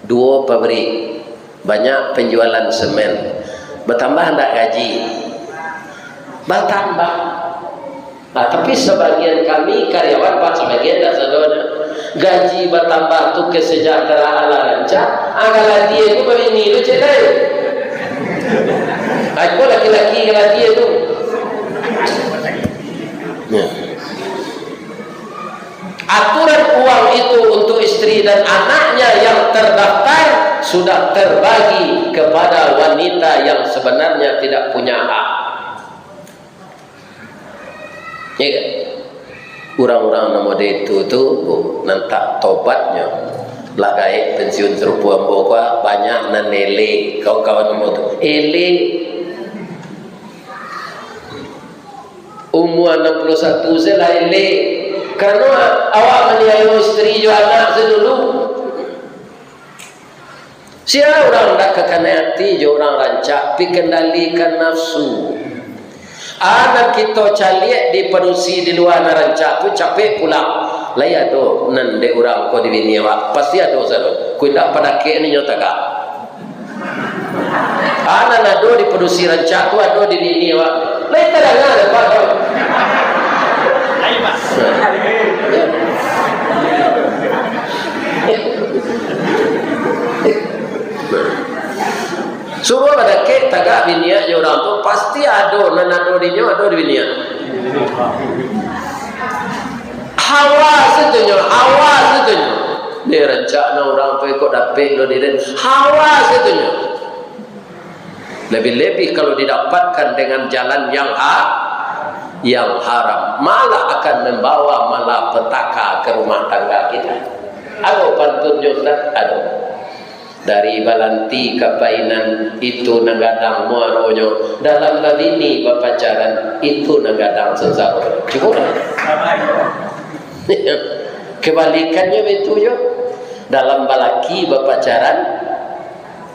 Duo pabrik, banyak penjualan semen. Batambah ndak gaji? Batambah. Nah, tapi sabagian kami karyawan, Pak, sabagian ndak sadonyo. Gaji batambah tu kesejahteraan lah rancak. Ah, galadie tu babini tu cek lai. Ah, iko laki-laki galadie tu. Ya. Aturan uang itu untuk istri dan anaknya yang terdaftar sudah terbagi kepada wanita yang sebenarnya tidak punya hak. Ya kan? Urang-urang nan model itu tu, nan tak tobatnyo, lah gaek pensiun sarupo ambo ko, banyak nan elek, kawan-kawan ambo tu. Elek. Umua anam puluah satu se lah elek. Karano awak maniayo istri jo anak se dulu. Sia urang ndak kakanai ati jo urang rancak, pi kendalikan nafsu. Ah, nan kito caliak di padusi di lua nan rancak tu capek pulang. Lai ado nan dek urang ko di bini awak? Pasti ado sado. Ko indak padakek ni nyo tagak. Ah, nan ado di padusi rancak tu ado di bini awak. Lai tadanga dek awak tu. Suruah badakek tagak biniak jo urang tu, pasti ado, nan ado di nyo, ado di biniak. Hawa satunyo, hawa satunyo. Ni rancak na urang tu iko dapek lo di den. Hawa satunyo. Lebih-lebih kalau didapatkan dengan jalan yang ha-, yang haram, malah akan membawa malapetaka ke rumah tangga kita. Ado pantunnyo, Ustaz? Ado. Dari balanti ka painan, itu nan gadang muaronyo. Dalam babini bapacaran, itu nan gadang sansaro. Cukup lah. Kebalikannya itu jo. Dalam balaki bapacaran,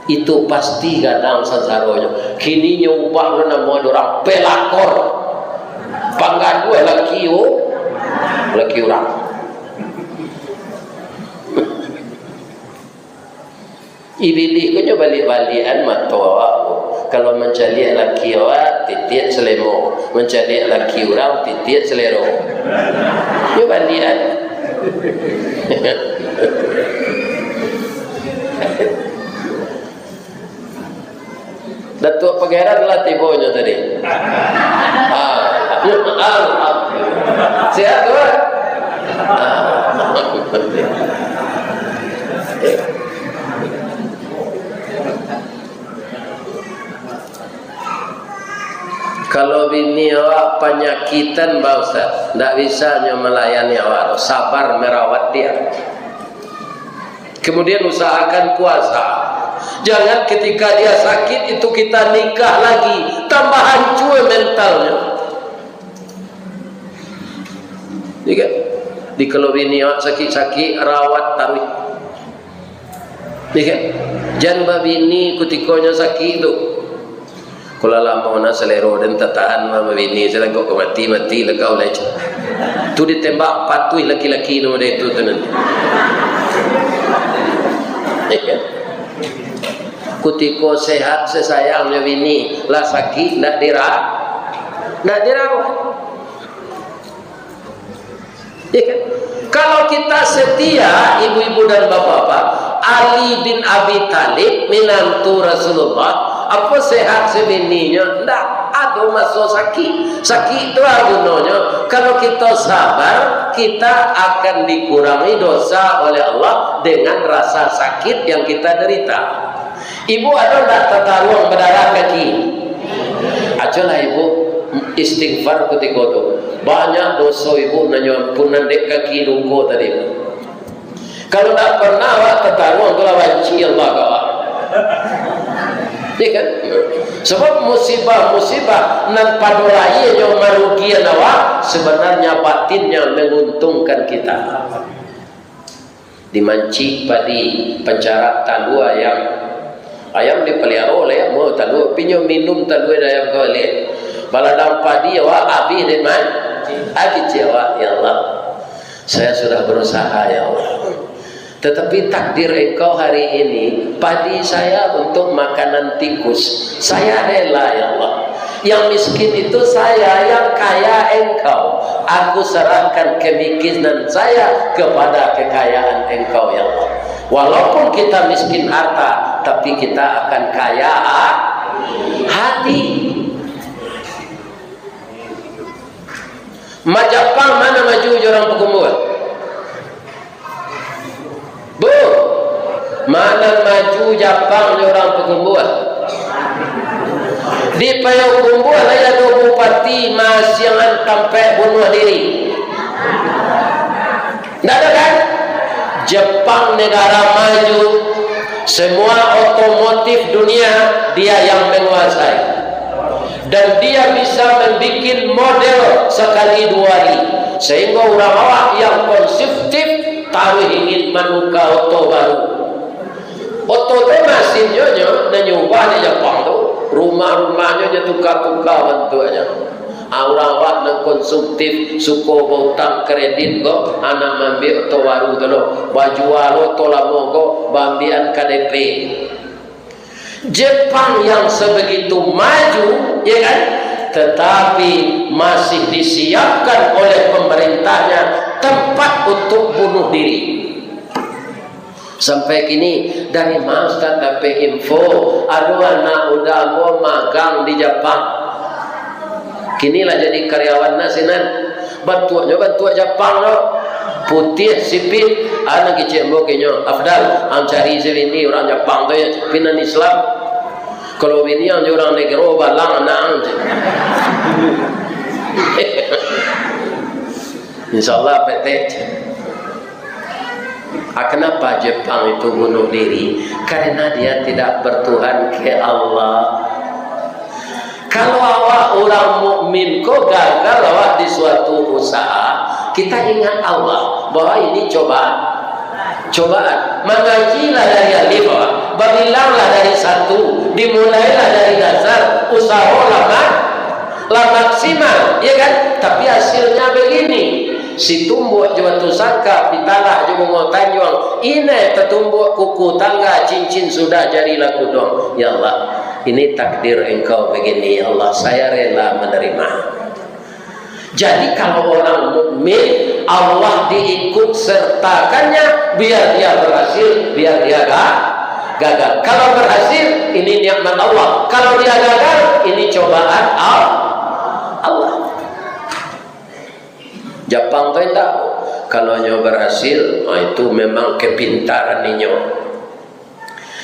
itu pasti gadang sansaronyo. Kini nyo ubah lo namo urang pelakor. Panggaduah laki u-, laki urang. Ibilih ko nyo baliak-baliakan mato awak ko. Kalau mancaliak laki awak, titiak salemo. Mancaliak laki urang, titiak salero. Nyo baliakan. Pangeran lah tibonyo tadi. Ah, alhamdulillah. Sehat tu, Pak? Ah. Kalau bini awak panyakitan, Pak Ustaz, ndak bisa nyo malayani awak, sabar merawat dia. Kemudian usahakan puasa. Jangan ketika dia sakit itu kita nikah lagi, tambah hancua mentalnyo. Iya kan? Di kalau bini awak sakik-sakik, rawat taruih. Iya kan? Jan babini kutikonyo sakik tu. Kok lah lamo nah salero den tatahan mah babini, salangkok ka mati, mati lah kau lai. Tu ditembak patuih laki-laki tu model itu tu nanti. Kutiko sehat sasayangnyo bini, lah sakik ndak dira-, ndak dirawat. Ya kan? Kalau kita setia, ibu-ibu dan bapak-bapak, Ali bin Abi Thalib, minantu Rasulullah, apo sehat sabininyo? Ndak, ado maso sakik. Sakik tu lah gunonyo. Kalau kita sabar, kita akan dikurangi dosa oleh Allah dengan rasa sakit yang kita derita. Ibu ado ndak tataruang badarah kaki? Acolah ibu istighfar kutiko tu. Banyak doso ibu nan nyo ampunan dek kaki duko tadi. Kalau ndak pernah awak tataruang tu lah banci Allah ka awak. Ya kan? Sebab musibah-musibah nan pado lahianyo marugian awak, sebenarnya batinnya menguntungkan kita. Dimancik padi, pancarak talua ayam. Ayam dipaliaro oleh ayam, oh, talua, pinyo minum talua dari ayam ko baliak. Baladang padi awak abih dek man-, abih cek awak, "Ya Allah, saya sudah berusaha, ya Allah. Tetapi takdir Engkau hari ini, padi saya untuk makanan tikus. Saya rela, ya Allah." Yang miskin itu saya, yang kaya Engkau. Aku serahkan kemiskinan saya kepada kekayaan Engkau, ya Allah. Walaupun kita miskin harta, tapi kita akan kaya ha-, hati. Majapang ma nan maju jo urang Pakumbuah? Bu, ma nan maju Japang jo urang Pakumbuah? Di Payakumbuah lai ado bupati masiangan tampek bunuah diri. Ndak ado kan? Jepang negara maju, semua otomotif dunia dia yang menguasai. Dan dia bisa membuat model sekali dua hari. Sehingga urang awak yang konsumtif taruih ingin manuka oto baru. Oto tu masinnyo nyo, nan nyo ubah di Japang tu, rumah-rumahnyo nyo tuka-tuka bantuaknyo. Ah, urang awak nan konsumtif, suko bautang kredit ko, anak maambiak oto baru tu lo, bajua lo oto lamo ko, baambiakan K D P. Jepang yang sebegitu maju, ya kan, tetapi masih disiapkan oleh pemerintahnya tempat untuk bunuh diri. Sampai kini, dari ma Ustaz dapek info, ado anak muda ambo magang di Japang. Kini lah jadi karyawan nah sinan. Bantuaknyo bantuak Japang tu. Putiah sipit, anak kicik ambo kinyo, "Afdal, ang cari se bini urang Japang tu ya, tapi nan Islam. Kalau bini ang jo urang negro, balang anak ang," cek. Insyaallah petek. Ah, kenapa Jepang itu bunuh diri? Karena dia tidak bertuhan ke Allah. Kalau awak urang mukmin ko gagal awak di suatu usaha, kita ingat Allah bahwa ini coba-, cobaan. Mangajilah dari alif awak, babilanglah dari satu, dimulailah dari dasar, usaho lah ma-, lah maksimal, ya kan? Tapi hasilnya begini. Situmbuak jo Batusangka, Pitalah jo Bungo Tanjuang, inai tatumbuak kuku tangga, cincin sudah jari lah kuduang. Ya Allah, ini takdir Engkau begini, ya Allah, saya rela menerima. Jadi, kalau orang mukmin, Allah diikut sertakannya, biar dia berhasil, biar dia ga-, gagal. Kalau berhasil, ini nikmat Allah. Kalau dia gagal, ini cobaan Al-, Allah. Japang tu indak. Kalau nyo berhasil, ah, itu memang kepintaran inyo.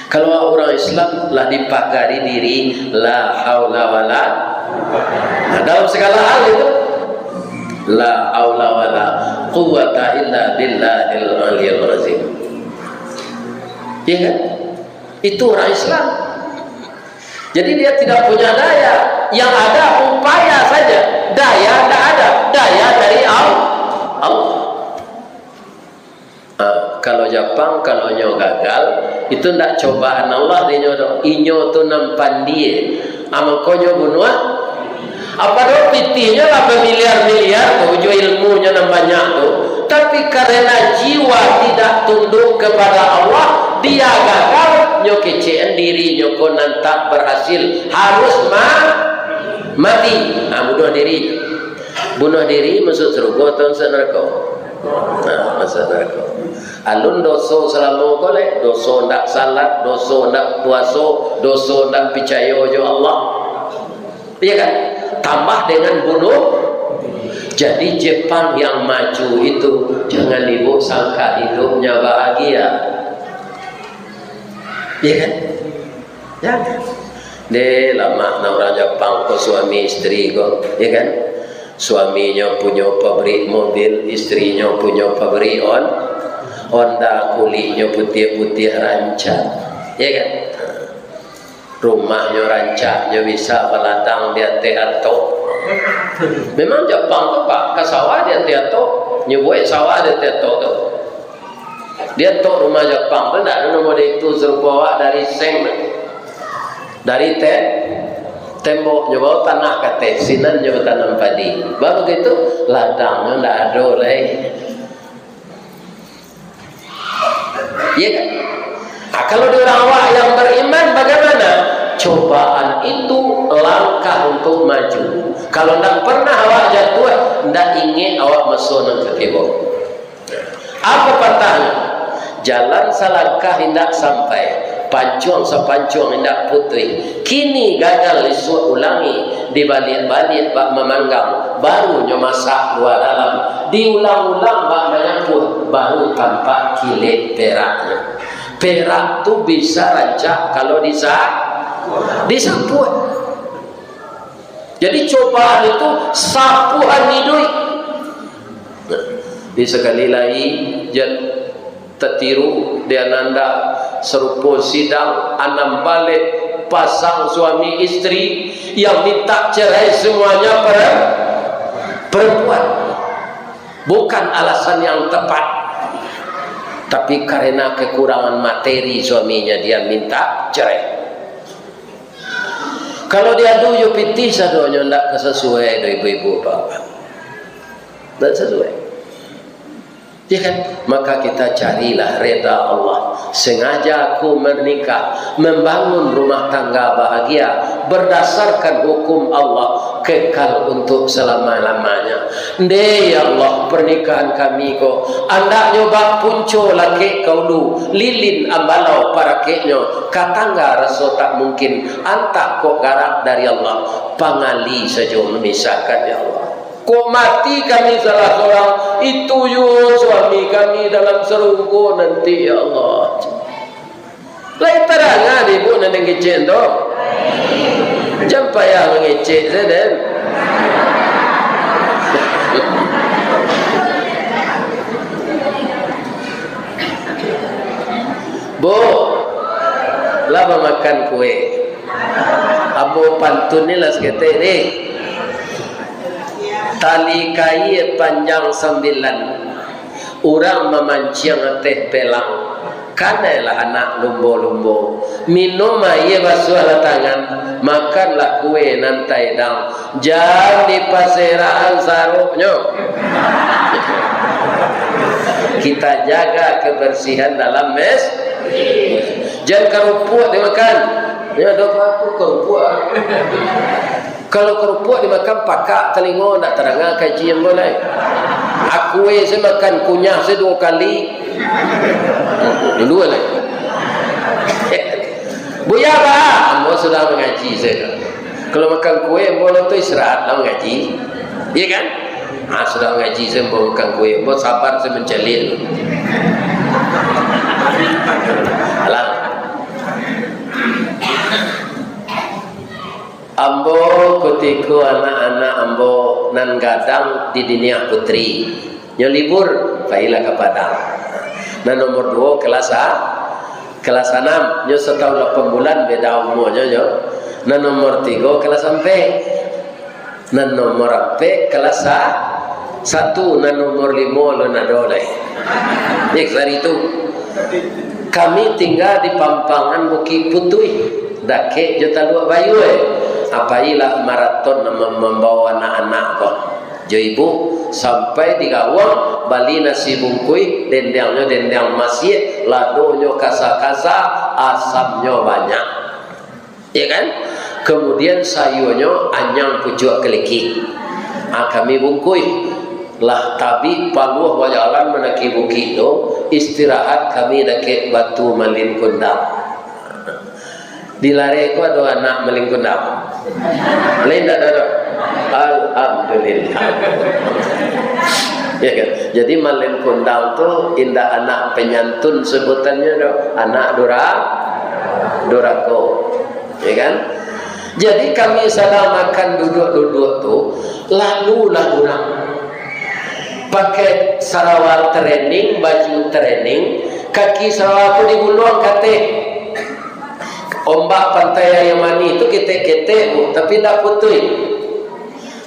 Kalau urang Islam lah dipagari diri, la haula wala. Nah, dalam segala hal itu, la haula wala quwwata illa billahil aliyil azim. Iya kan? Itu orang Islam. Jadi dia tidak punya daya. Yang ada upaya saja. Daya tak ada. Daya dari Al-, Allah. Ah, kalau Japang, kalau nyo gagal, itu ndak cobaan Allah di nyo doh. Inyo tu nan pandie. Ah, mangkonyo bunuah. Apa doh pitihnyo lah bamiliar-miliar tu, jo ilmunyo nan banyak tu. Tapi karena jiwa tidak tunduk kepada Allah, dia gagal, nyo kecekan dirinyo ko nan tak berhasil. Harus ma-, mati. Ah, bunuah diri. Bunuah diri masuak sarugo atau masuak narako? Nah, masuak narako. Alun doso salamo ko lai, doso ndak salat, doso ndak puaso, doso ndak picayo jo Allah. Iya kan? Tambah dengan bunuh. Jadi Jepang yang maju itu, jangan ibu sangka hidupnya bahagia. Iya kan? Jangan. Deh, lamak nak urang Japang ko suami isteri ko, ya kan? Suaminyo punyo pabrik mobil, istrinyo punyo pabrik on-, Honda, kuliknyo putiah-putiah rancak, ya kan? Rumahnyo rancak, nyo bisa baladang di ateh atok. Memang Japang tu, Pak, ka sawah di ateh atok, nyo buek sawah di ateh atok tu. Di atok rumah Japang tu ndak ado nan model itu, sarupo awak dari seng, dari te-, tembok nyo bao tanah ka ateh, sinan nyo batanam padi. Baru gitu, ladangnyo ndak ado lai. Iya kan? Nah, kalau di urang awak yang beriman, bagaimana? Cobaan itu langkah untuk maju. Kalau ndak pernah awak jatuah, ndak ingek awak maso nan ka kibo. Apa patahnyo? Jalan salangkah indak sampai, pancuang sapancuang indak putuih. Kini gagal, isuak ulangi, dibaliak-baliak bak mamanggang, baru nyo masak lua dalam, diulang-ulang bak manyapuah, baru tampak kilek peraknyo. Perak tu bisa rancak kalau disa-, disapuah. Jadi, cobaan itu sapuhan iduik. Di sakali lai, jan tatiru di ananda, sarupo sidang anam baleh pasang suami istri yang minta cerai semuanya per-, perempuan. Bukan alasan yang tepat, tapi karena kekurangan materi suaminya dia minta cerai. Kalau diadu jo pitih sadonyo, ndak ka sasuai doh ibu-ibu, bapak-bapak. Ndak sasuai. Ya kan? Maka kita carilah reda Allah. Sengaja aku menikah, membangun rumah tangga bahagia, berdasarkan hukum Allah, kekal untuk selama-lamanya. Ndeh, ya Allah, pernikahan kami ko, andaknyo bak punco lakek ka ulu, lilin ambalau parakeknyo, ka tangga raso tak mungkin, antah kok garak dari Allah, pangali sajo memisahkan, ya Allah. Kok mati kami salah sorang, itu juo suami kami dalam sarugo nanti, ya Allah. Lai tadanga dek ibu nan den kecek tu? Jan payah mangecek se den. Bu, lah bamakan kue? Ambo pantun ni lah saketek ni. Tali kaia panjang sambilan, urang mamanciang ateh pelang, kanailah anak lumbo-lumbo, minum aia basuahlah tangan, makanlah kue nan taedang, jan dipaserahan saroknyo. Kita jaga kebersihan dalam mes-, jan karupuak dimakan. Ya, ado apo karupuak? Kalau karupuak dimakan pakak talingo, ndak tadanga kaji ambo lai. Akue se makan kunyah se duo kali. Dulu lai. "Buya, ba, ambo sudah mangaji sajo. Kalau makan kue, ambo lo tu istirahat lah mangaji." Iya kan? Ah, sudah mangaji sajo, ambo makan kue, ambo sabar sajo mancaliak. Alah. Ambo kutiko anak-anak ambo nan gadang di Diniah Putri. Nyo libur, pailah ka Padang. Nan nomor duo kelas a-, kelas anam, nyo satahun lapan bulan beda umuanyo nyo. Nan nomor tigo kelas ampek. Nan nomor ampek kelas sa-, satu, nan nomor limo alun ado lai. Di hari tu, kami tingga di Pampangan Bukik Putuih, dakek jo Taluak Bayua. Apailah maraton mem-, mambawa anak-anak ko jo ibu, sampai di gawang, bali nasi bungkuih, dendiangnyo dendiang masiak, ladonyo kasa-kasa, asamnyo banyak. Ya kan? Kemudian sayuanyo anyang pucuak kaliki. Ah, kami bungkuih. Lah tabik paluah bajalan mandaki bukik tu, istirahat kami dakek Batu Malin Kundang. Di Lareh ko ado anak Malin Kundang? Lain ndak ado doh? Alhamdulillah. Ya kan? Jadi Malin Kundang tu indak anak penyantun sebutannyo doh, anak dura-, durako. Ya kan? Jadi kami sadang makan duduak-duduak tu, lalulah urang. Pakai sarawa training, baju training, kaki sarawa tu diguluang ka ateh. Ombak Pantai Aia Manih tu ketek-ketek, Bu, tapi indak putuih.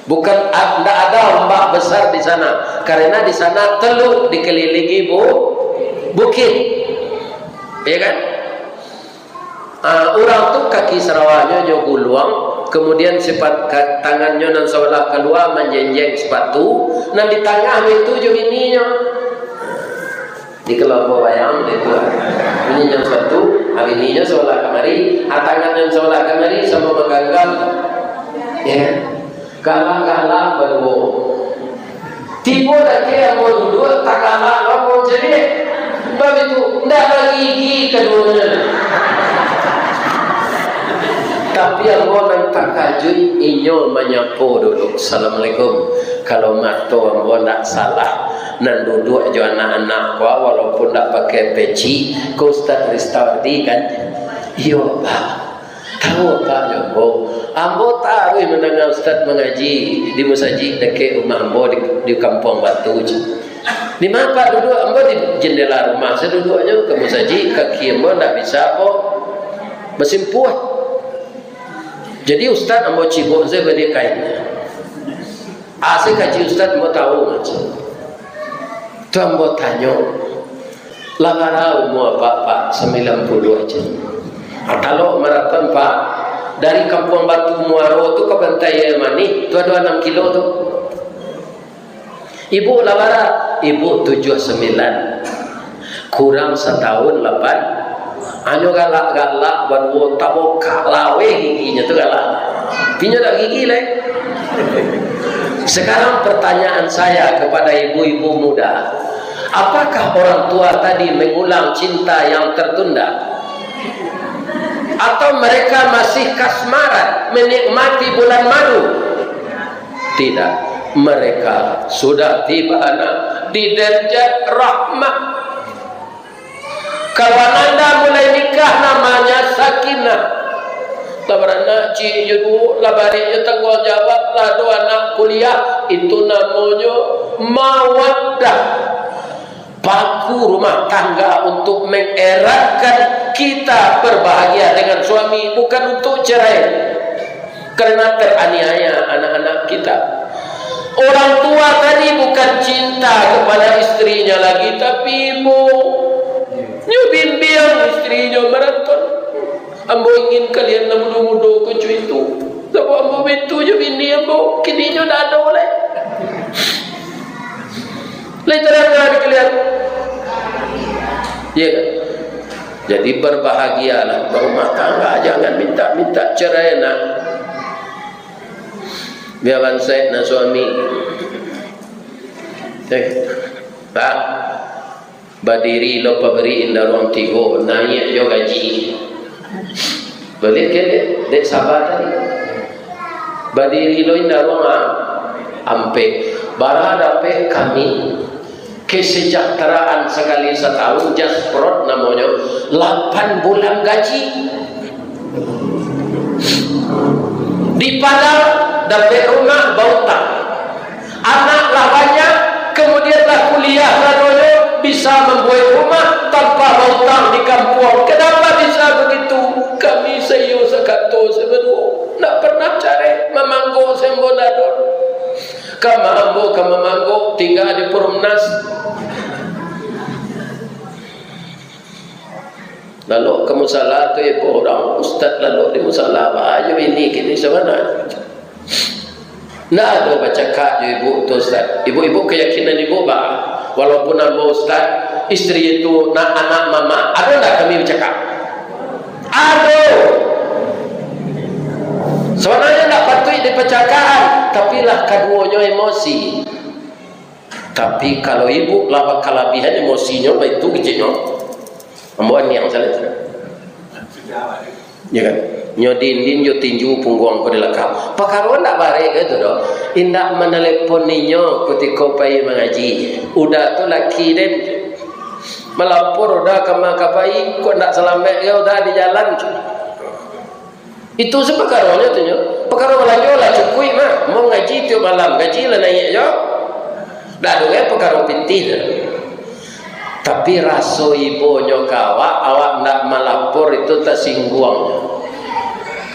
Bukan a-, ndak ada ombak besar di sana, karena di sana teluk dikelilingi bu-, bukit. Ya kan? Ah, urang tu kaki sarawanyo nyo guluang, kemudian sipat ka-, tangannyo nan sabalah kalua manjenjeng sapatu, nan di tangah itu jo bininyo. Di kelompok bayang, itu. Bininyo sapatu, ah, bininyo sabalah kamari, ah, tangan nan sabalah kamari samo mangganggam. Ya. Galak-galak baduo. Tibo dakek ambo duduak, tagalak ambo caliak. Baitu, ndak bagigi kaduonyo. Tapi ambo nan takajuik, inyo manyapo dulu, "Assalamualaikum." Kalau mato ambo ndak salah, nan duduak jo anak-anak ko, walaupun ndak pakai peci, ko Ustaz Ristawardi kan? Iyo, Pak. Tahu apak jo ambo? Ambo taruih mandanga Ustaz mangaji di musajik dakek rumah ambo di, di Kampuang Batu, ceh. Di ma apak duduak? Ambo di jendela rumah sajo duduaknyo, ka musajik, kaki ambo ndak bisa apo basimpuah. Jadi Ustaz ambo cibok sajo baliak kain. Asa kaji Ustaz, ambo tahu ngaji. Tu ambo tanyo, "Lah bara umua apak, Pak?" "Sambilan puluah," ceh. "Ah, talok maraton, Pak. Dari Kampuang Batu Muaro tu ka Pantai Aia Manih, tu ado anam kilo tu." "Ibu lah bara?" "Ibu tujuah sambilan." Kurang satahun lapan. Anyo galak-galak baduo, tabokak laweh giginyo tu galak. Inyo dak gigi lai. Sekarang pertanyaan saya kepada ibu-ibu muda, apakah orang tua tadi mengulang cinta yang tertunda? Atau mereka masih kasmaran menikmati bulan madu? Tidak, mereka sudah tiba, nak, di derajat rahmah. Kalau ananda mulai nikah, namanya sakinah. Lah baranak ciek jo duo, lah barek jo tangguang jawab, lah ado anak kuliah, itu namonyo mawaddah. Paku rumah tangga untuk mengeratkan kita berbahagia dengan suami, bukan untuk cerai. Karena teraniaya anak-anak kita. Orang tua tadi bukan cinta kepada istrinya lagi, tapi ibu. Nyo bimbiang istrinyo maraton. Ambo ingin kalian nan mudo-mudo ko cucu itu. Sabab ambo baitu jo bini ambo, kini nyo ndak ado lai. Lai tarang lah dikalian. Ya kan? Jadi, berbahagialah berumah tangga, jangan minta-minta cerai, nak. Bia bansaik nak suami. Eh, Pak, badiri lo pabari indaruang tigo, naiak jo gaji. Baliak ka dek, dek Sabah tadi. Badiri lo indak ruang a-, ampek. Bara dapek kami kesejahteraan sakali satahun, Jasprod namonyo, lapan bulan gaji. Di Padang dapek rumah bautang. Anak lah banyak, kemudian lah kuliah, kaduonyo bisa mambuek rumah tanpa bautang di kampuang. Kenapa bisa begitu? Kami saiyo sakato sabaduo, ndak pernah carek, mamanggok se ambo ndak ado. Kama ambo ka mamanggok, tingga di Perumnas. Lalok ka musala tu, ibo urang, "Ustaz lalok di musala, baa jo ini kini sabananyo?" Ndak ado bacakak jo ibu tu, Ustaz. Ibu-ibu, keyakinan ibu ba, walaupun ambo ustaz, istri itu nak anak mamak, ado ndak kami bacakak? Ado. Sabananyo ndak patuik dipacakakan, tapi lah kaduonyo emosi. Tapi kalau ibu lah bakalabihan emosinyo, baitu keceknyo. Ambo aniang sajo. Ya kan? Nyo dindin, nyo tinju pungguang ko di lakang. Pakaro ndak barek ka itu doh. Indak manalepon inyo kutiko pai mangaji. Uda tu laki den. Malapor uda ka ma ka pai, kok ndak salamaik ka uda di jalan. Itu se pakaronyo tu nyo. Pakaro balanjo lah cukuik mah. Mau ngaji tiok malam, gaji lah naiak jo. Ndak ado lai pakaro pitih tu. Tapi raso ibonyo ka awak, awak ndak malapor itu tasingguang.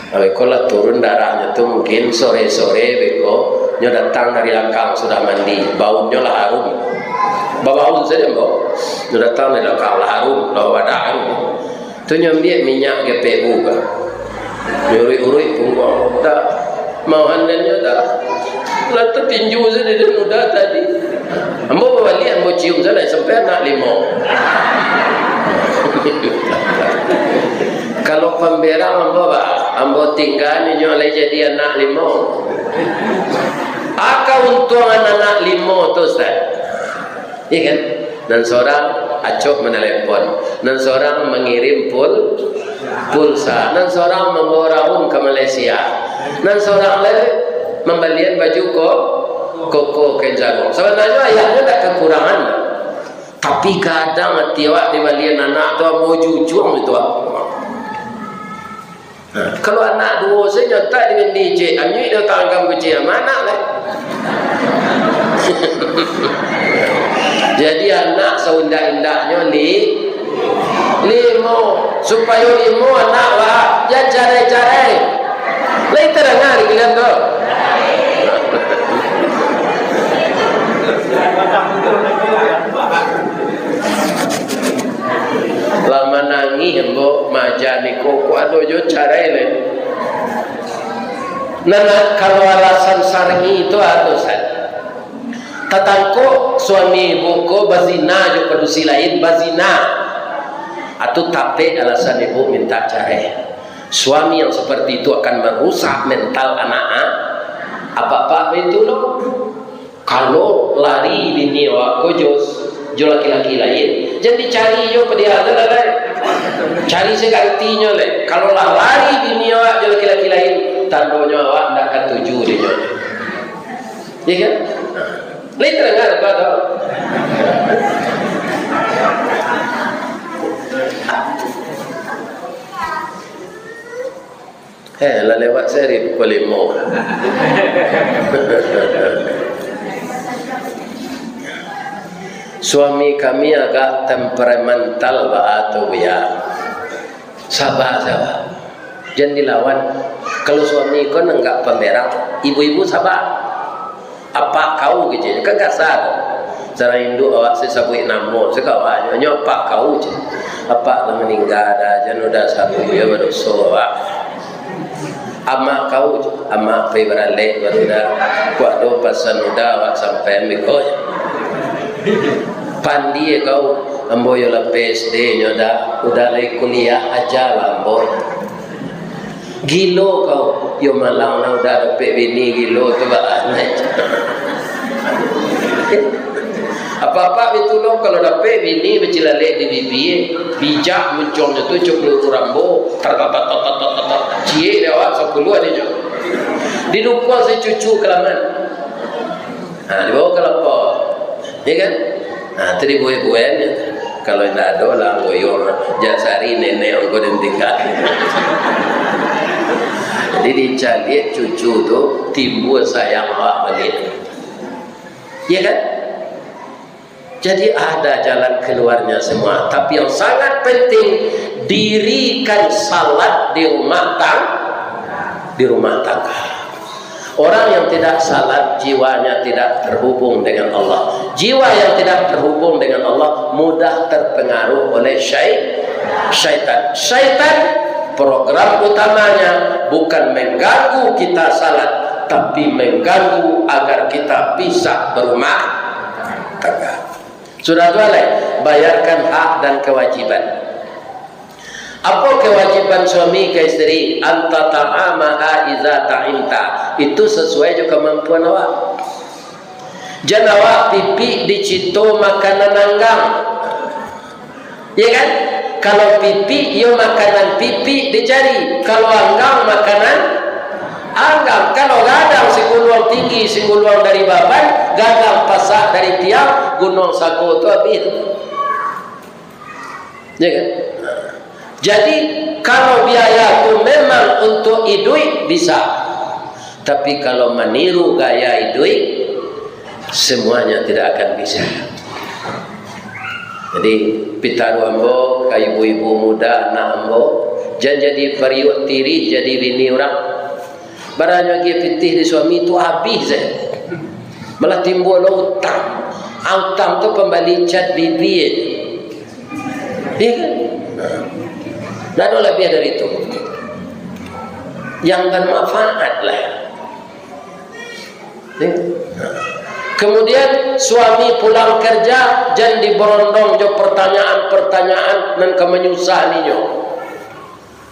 Nah, beko lah turun darahnyo tu, mungkin sore-sore beko nyo datang dari lakang sudah mandi, baunnyo lah harum. Babaun sajo, ambo. Nyo datang dari lakang lah harum, lah babadak harum. Tu nyo ambiak minyak G P U ka. Nyo uruik-uruik pungguang, dah. Mauhan den nyo dah. Lah tatinju sajo den uda tadi. Ambo babaliak, ambo cium sajo, sampai anak limo. Kalau pamberang ambo, bah, ambo tingga inyo lai jadi anak limo. Aka untuang anak limo tu, Ustaz. Iya kan? Nan sorang acok manalepon, nan sorang mangirim pul-, pulsa, nan sorang mambawa raun ka Malaysia, nan sorang lai mambalian baju ko-, koko kain sarung. Sabananyo ayaknyo ndak kakurangan, tapi gadang ati awak dibalian anak tu, ambo jujuang itu, ah. Nah, kalau anak duo sajo, tak dibendi cek, anyuik dah tanggam kecil, anak lai. Jadi anak saundak-indaknyo li-, limo, supayo limo anak, wah, jan carai-carai. Lai tadanga di kalian tu? Lah manangih ambo maja niko, kok ado jo carai lai. Nah, nah, kalau alasan syar'i itu ado, Ustaz. Tatangkok suami ibu ko bazina jo padusi lain, bazina. Atu tapek alasan ibu minta carai. Suami yang seperti itu akan merusak mental anak, ah. Apak-apak itu loh. Kalau lari bini awak ko jo, jo laki-laki lain, jan dicari jo padial tu lah, lai. Cari sagantinyo lai. Kalau lah lari bini awak jo laki-laki lain, tandonyo awak ndak katuju dek nyo. Iya kan? Lai tadanga apak tu? Eh, lah lewat sehari pukul limo. Suami kami agak temperamental baa tu, Buya. Sabar, sabar. Jan dilawan. Kalau suami ko nan agak pamberang, ibu-ibu sabar. Apak kau keceknyo, kan kasar. Surang induak awak se sabuik namo, se ka awaknyo, nyo apak kau cek. Apak lah maningga dah, jan uda sabuik, yo badoso awak. Amak kau cek, amak pai baralek baru dah. Kok ado pasan uda awak sampaian beko. Pandie kau, ambo yo lah P S D nyo dah, uda lai kuliah aja lah ambo. Gilo kau, yo malang lah uda dapek bini gilo tu baa nyo. Apak-apak itu lo, kalau dapek bini bacilalek di bibia, bijak muncuangnyo tu, cok peluru rambo, tar, tar, tar, tar, tar, tar, tar, tar. Ciek dek awak sapuluah adinyo. Didukuang se cucu kalaman. Ha, dibawa ka lapau. Ya kan? Ha, tu dibuai-buai. Kalau indak ado lah, goyong. Jak sari nenek angko den tingga. Jadi dicaliak cucu tu, timbua sayang awak baliak. Ya kan? Jadi ada jalan keluarnya semua. Tapi yang sangat penting, dirikan salat di rumah tang-, di rumah tangga. Orang yang tidak salat, jiwanya tidak terhubung dengan Allah. Jiwa yang tidak terhubung dengan Allah mudah terpengaruh oleh syai-, syaitan. Syaitan, program utamanya bukan mengganggu kita salat, tapi mengganggu agar kita bisa berumah tangga. Sudah tu alai, bayarkan hak dan kewajiban. Apo kewajiban suami ka isteri? Anta ta'amaha iza ta'imta. Itu sesuai jo kemampuan awak. Jan awak pipik dicito makanan anggang. Ya kan? Kalau pipik, iyo makanan pipik dicari. Kalau anggang, makanan anggang. Kalau gadang, siguluang tinggi, siguluang dari baban, gadang pasak dari tiang, gunuang sago tu habis. Ya kan? Jadi, kalau biaya tu memang untuk iduik, bisa. Tapi kalau maniru gaya iduik, semuanya tidak akan bisa. Jadi, pitaruah ambo ka ibu-ibu muda, anak ambo, jan jadi pariuak tirih jadi bini urang. Baranyo agiah pitih di suami tu habih sajo. Malah timbua lo utang. Ah, utang tu pambali cat bibia. Iya kan? Ndak ado labiah dari itu. Yang bermanfaat lah. Ya. Kemudian suami pulang kerja, jan diberondong jo pertanyaan-pertanyaan nan ka manyusahannyo.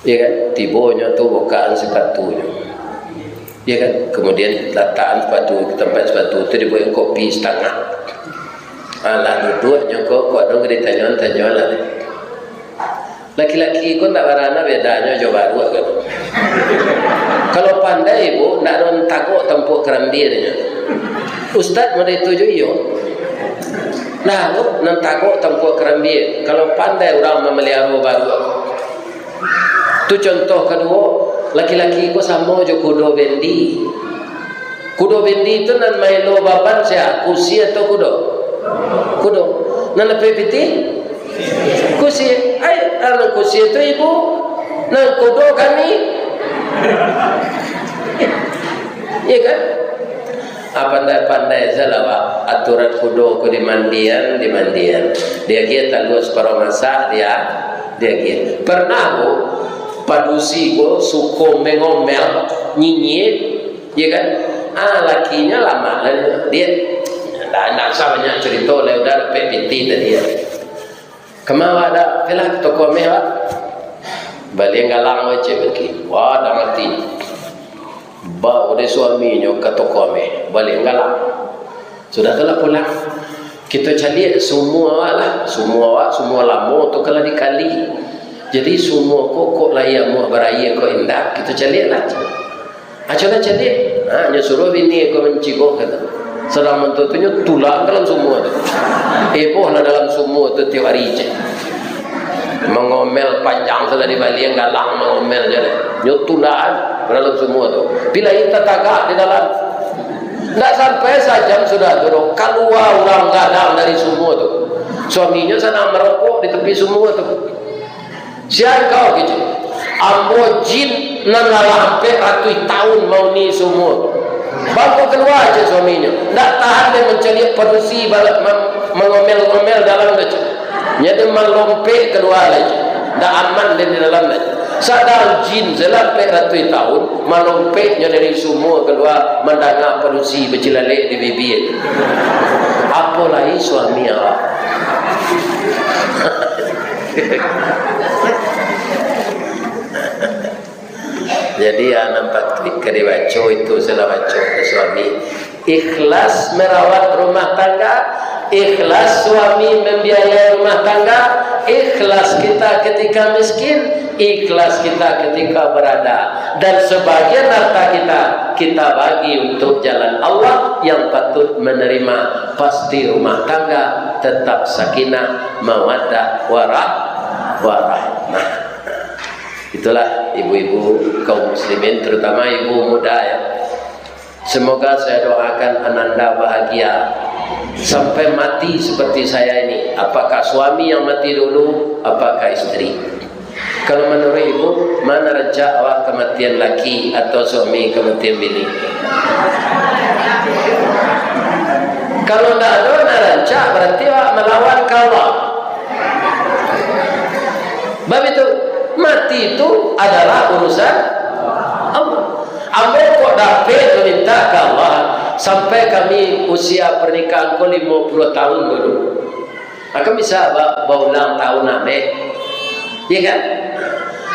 Ya kan? Tibonyo tu bukaan sipatunyo. Ya kan? Kemudian latakan sepatu, tempat sepatu tu dibuek kopi setangah. Alah, duduaknyo ko, kok dong ditanyo-tanyo lah. Laki-laki ko ndak barana bedanyo jo baruak kan. Kalau pandai, Bu, ndak ado nan tagok tampuak karambia nyo. Ustaz model itu jo iyo. Nah, Bu, nan tagok tampuak karambia. Kalau pandai urang mamaliharo baruak. Tu contoh kaduo, laki-laki ko samo jo kudo bendi. Kudo bendi tu nan maelo baban sia, kusi atau kudo? Kudo. Nan lapeh pitih? Kusi. Ai, nan kusi tu ibu, nan kudo kami. Iya kan? Ah, pandai-pandai sajolah, Pak. Aturan kudo ko dimandian, dimandian. Diagiah talua saparuah masak, dia, diagiah. Pernah, Bu, padusi ko suko mangomel, nyinyia, ya kan? Ah, lakinyo lamak lah dia. Ndak, ndak usah banyak carito lah, udah dapek pitih tadi, ya. Kama awak dak? Okelah, ka toko ameh awak. Balian galang wak, cek bagi. Wah, dak ngarati. Bao dek suaminyo ka toko ameh, balian galang. Sudah tu lah pulang. Kito caliak sumua awak lah. Sumua awak, sumua lamo tu kan lah dikali. Jadi sumua ko, kok lai amuah baraia ko indak, kito caliak lah. Aco lah caliak. Ha, nyo suruah bini ko mancigok, kato. Sadang mantun tu nyo tulak dalam sumua tu. Eboh lah dalam sumua tu tiok ari, cek. Mangomel panjang tu lah di balian galang, mangomel je lah. Nyo tulak dalam sumua tu. Pilai tatagak di dalam. Ndak sampai sajam sudah tu doh, kalua urang gadang dari sumua tu. Suaminyo sadang marokok di tepi sumua tu. Sia kau, kecek. Ambo jin nan lah ampek ratuih taun mauni sumua. Bangko kalua, cek suaminyo. Ndak tahan den mancaliak padusi bala-, ma-, mangomel-ngomel dalam tu, cek. Nyo den malompek kalua lai, cek. Ndak aman den di dalam lai. Sadang jin se lah ampek ratuih taun, malompeknyo dari sumua kalua mandanga padusi bacilalek di bibia. Apo lai suami awak? Jadi, ya, nampak ka dibaco itu, salah baco ka suami. Ikhlas merawat rumah tangga, Ikhlas suami membiayai rumah tangga, ikhlas kita ketika miskin, ikhlas kita ketika berada. Dan sebagian harta kita, kita bagi untuk jalan Allah yang patut menerima. Pasti rumah tangga tetap sakinah, mawaddah, warah-, warahmah. Itulah ibu-ibu kaum muslimin, terutama ibu muda, ya. Semoga saya doakan ananda bahagia sampai mati seperti saya ini. Apakah suami yang mati dulu, apakah isteri? Kalau menurut ibu, ma nan rancak awak kamatian laki atau suami kamatian bini? Kalau ndak ado nan rancak, berarti awak malawan ka Allah. Bab itu, mati itu adalah urusan Allah. Ambo kok dapek maminta ka Allah, sampai kami usia pernikahan ko limo puluah tahun dulu. Akan bisa ba-, baulang tahun ameh. Iya kan?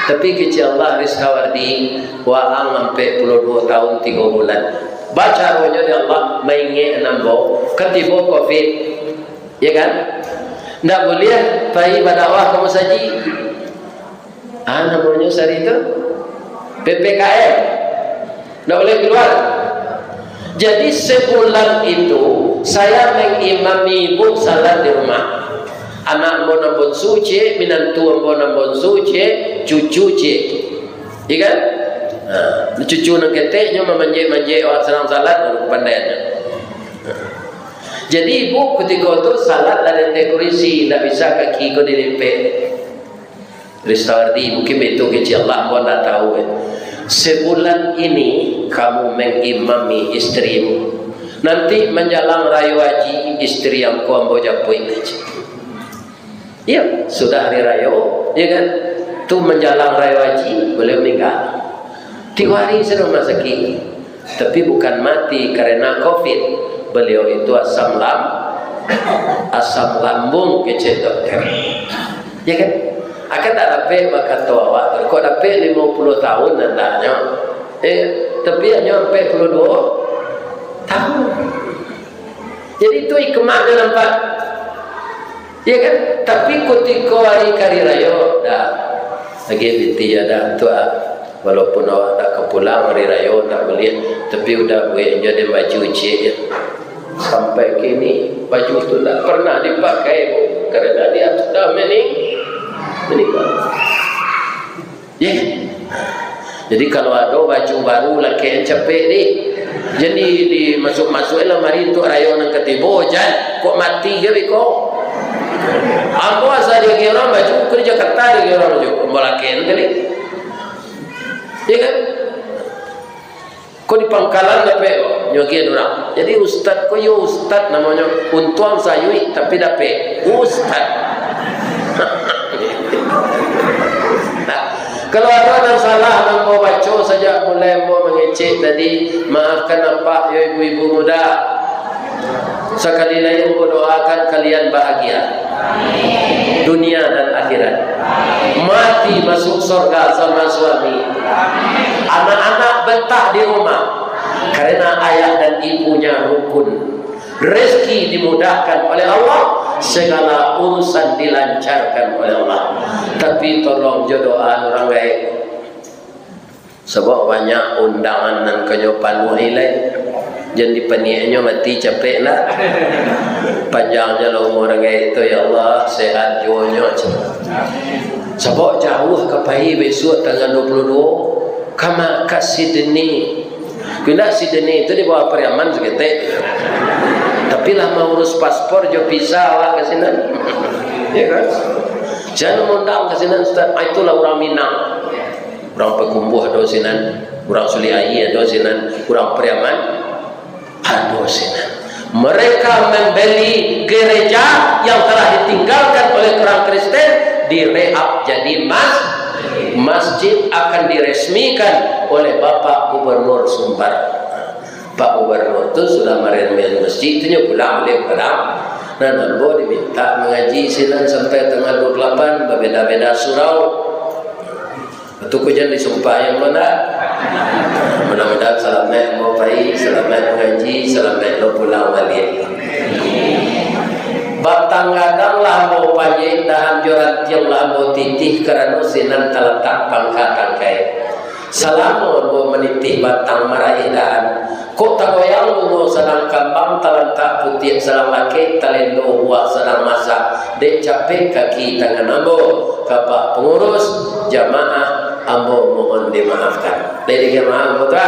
Tapi kecek Allah, Ristawardi, waang ampek puluah duo tahun tigo bulan. Bacaronyo dek Allah, maingek ambo, katibo covid. Ya kan? Ndak buliah pai badakwah ka masajik. Ah, namonyo sari tu P P K M. Ndak buliah kaluar. Jadi, sebulan itu, saya mengimami ibu salat di rumah. Anak ambo nan bonsu ciek, minantu ambo nan bonsu ciek, cucu ciek. Ya kan? Nah, cucu nan ketek nyo mamanjek-manjek, awak sadang salat, baru pandai nyo. Jadi, ibu kutiko tu salat lah di ateh kurisi, indak bisa kaki ko dilipek. Ristawardi, mungkin baitu kecek Allah, ambo ndak tahu, eh. Sebulan ini kamu mengimami istrimu. Nanti manjalang rayo haji, istri angku ambo japuik haji. Iyo, sudah hari rayo, iyo kan? Tu manjalang rayo haji, baliau maningga. Tigo hari sajo rumah sakik. Tapi bukan mati karena covid. Baliau itu asam lam-, asam lambung, kecek dokter. Ya kan? Akan tak dapek bakato awak tu. Kok dapek limo puluah tahun andaknyo? Eh, tapi hanyo ampek puluah duo tahun. Jadi, itu hikmahnyo nampak. Ya kan? Tapi kutiko ari, ari rayo, dah. Lagi piti ya dah, tu ah. Walaupun awak dak ka pulang ari rayo, dak buliah, tapi udah buek jo den baju ciek, ya. Sampai kini, baju tu dak pernah dipakai, karena dia sudah mening-, meninggal. Ye. Jadi, kalau ado baju baru, lakek capek deh. Jadi, dimasuak-masuak lamari untuak rayo nan katibo, jan, kok mati je beko. Ambo asa diagiah urang baju, ko di Jakarta diagiah urang baju. Ambo lakek nan tadi. Ye kan? Ko di pangkalan dapek, nyo agiahan urang. Jadi, ustad ko yo ustad namonyo. Untuang sayuik, tapi dapek. Ustad. Nah, kalau ado nan salah, nan ambo baco sajak mulai ambo mangecek tadi, maafkan apak yo ibu-ibu muda. Sakali lai ambo doakan kalian bahagia. Dunia dan akhirat. Mati masuk sorga sama suami. Anak-anak betah di rumah. Karena ayah dan ibunya rukun. Rezeki dimudahkan oleh Allah, segala urusan dilancarkan oleh Allah. Tapi tolong jo doa urang gaek. Sabab banyak undangan nan ka nyo panuahi lai. Jan dipaniaiknyo mati capek lah. Panjangnyo lah umur gaek tu, ya Allah, sehat juo nyo. Sabab jauah ka pai bisuak tanggal dua puluh dua. Kama ka Sydney. Kok indak Sydney tu di bawah Pariaman saketek. Tapi lah maurus paspor jo visa awak ka sinan. Ya kan? Jan maundang ka sinan, Ustaz. Ah, itulah urang Minang. Urang Pakumbuah ado sinan, urang Sulik Aia ado sinan, urang Pariaman ado sinan. Mereka membeli gereja yang telah ditinggalkan oleh orang Kristen, direhab jadi mas-, masjid, akan diresmikan oleh Bapak Gubernur Sumbar. Pak Gubernur tu sudah maresmikan masjid tu, nyo pulang baliak ka Padang. Nah, ambo dimintak mangaji sinan sampai tanggal dua puluh lapan, babeda-beda surau. Tu ko jan disumpah yang mana. Mudah-mudahan salamaik ambo pai, salamaik mangaji, salamaik lo pulang baliak. Gadang lah ambo pajek, dahan jo rantiang lah ambo titih, karano sinan talatak pangka tangkai. Salamo ambo manitih batang maraih dahan, kok tagoyang bungo sadang kambang, talantak putiak sadang lakek, talendo buah sadang masak, dek capek kaki tangan ambo. Ka Pak Pangurus, jamaah, ambo mohon dimaafkan. Dari jamaah ambo tu,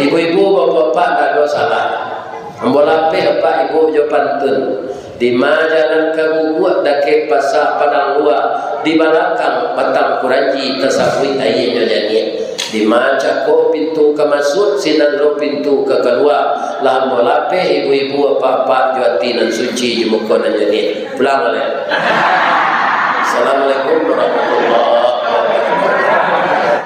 ibu-ibu, bapak-bapak, ndak ado salah. Ambo lapeh apak ibu jo pantun. Di ma jalan ka Guguak, dakek pasa Padang Lua, di balakang batang kuranji, tasabuik aianyo janiah. Di ma cako pintu ka masuak, sinan lo pintu ka kalua, lah ambo lapeh ibu-ibu, apak-apak, jo ati nan suci, jo muko nan janiah. Pulang baliak. Assalamualaikum warahmatullahi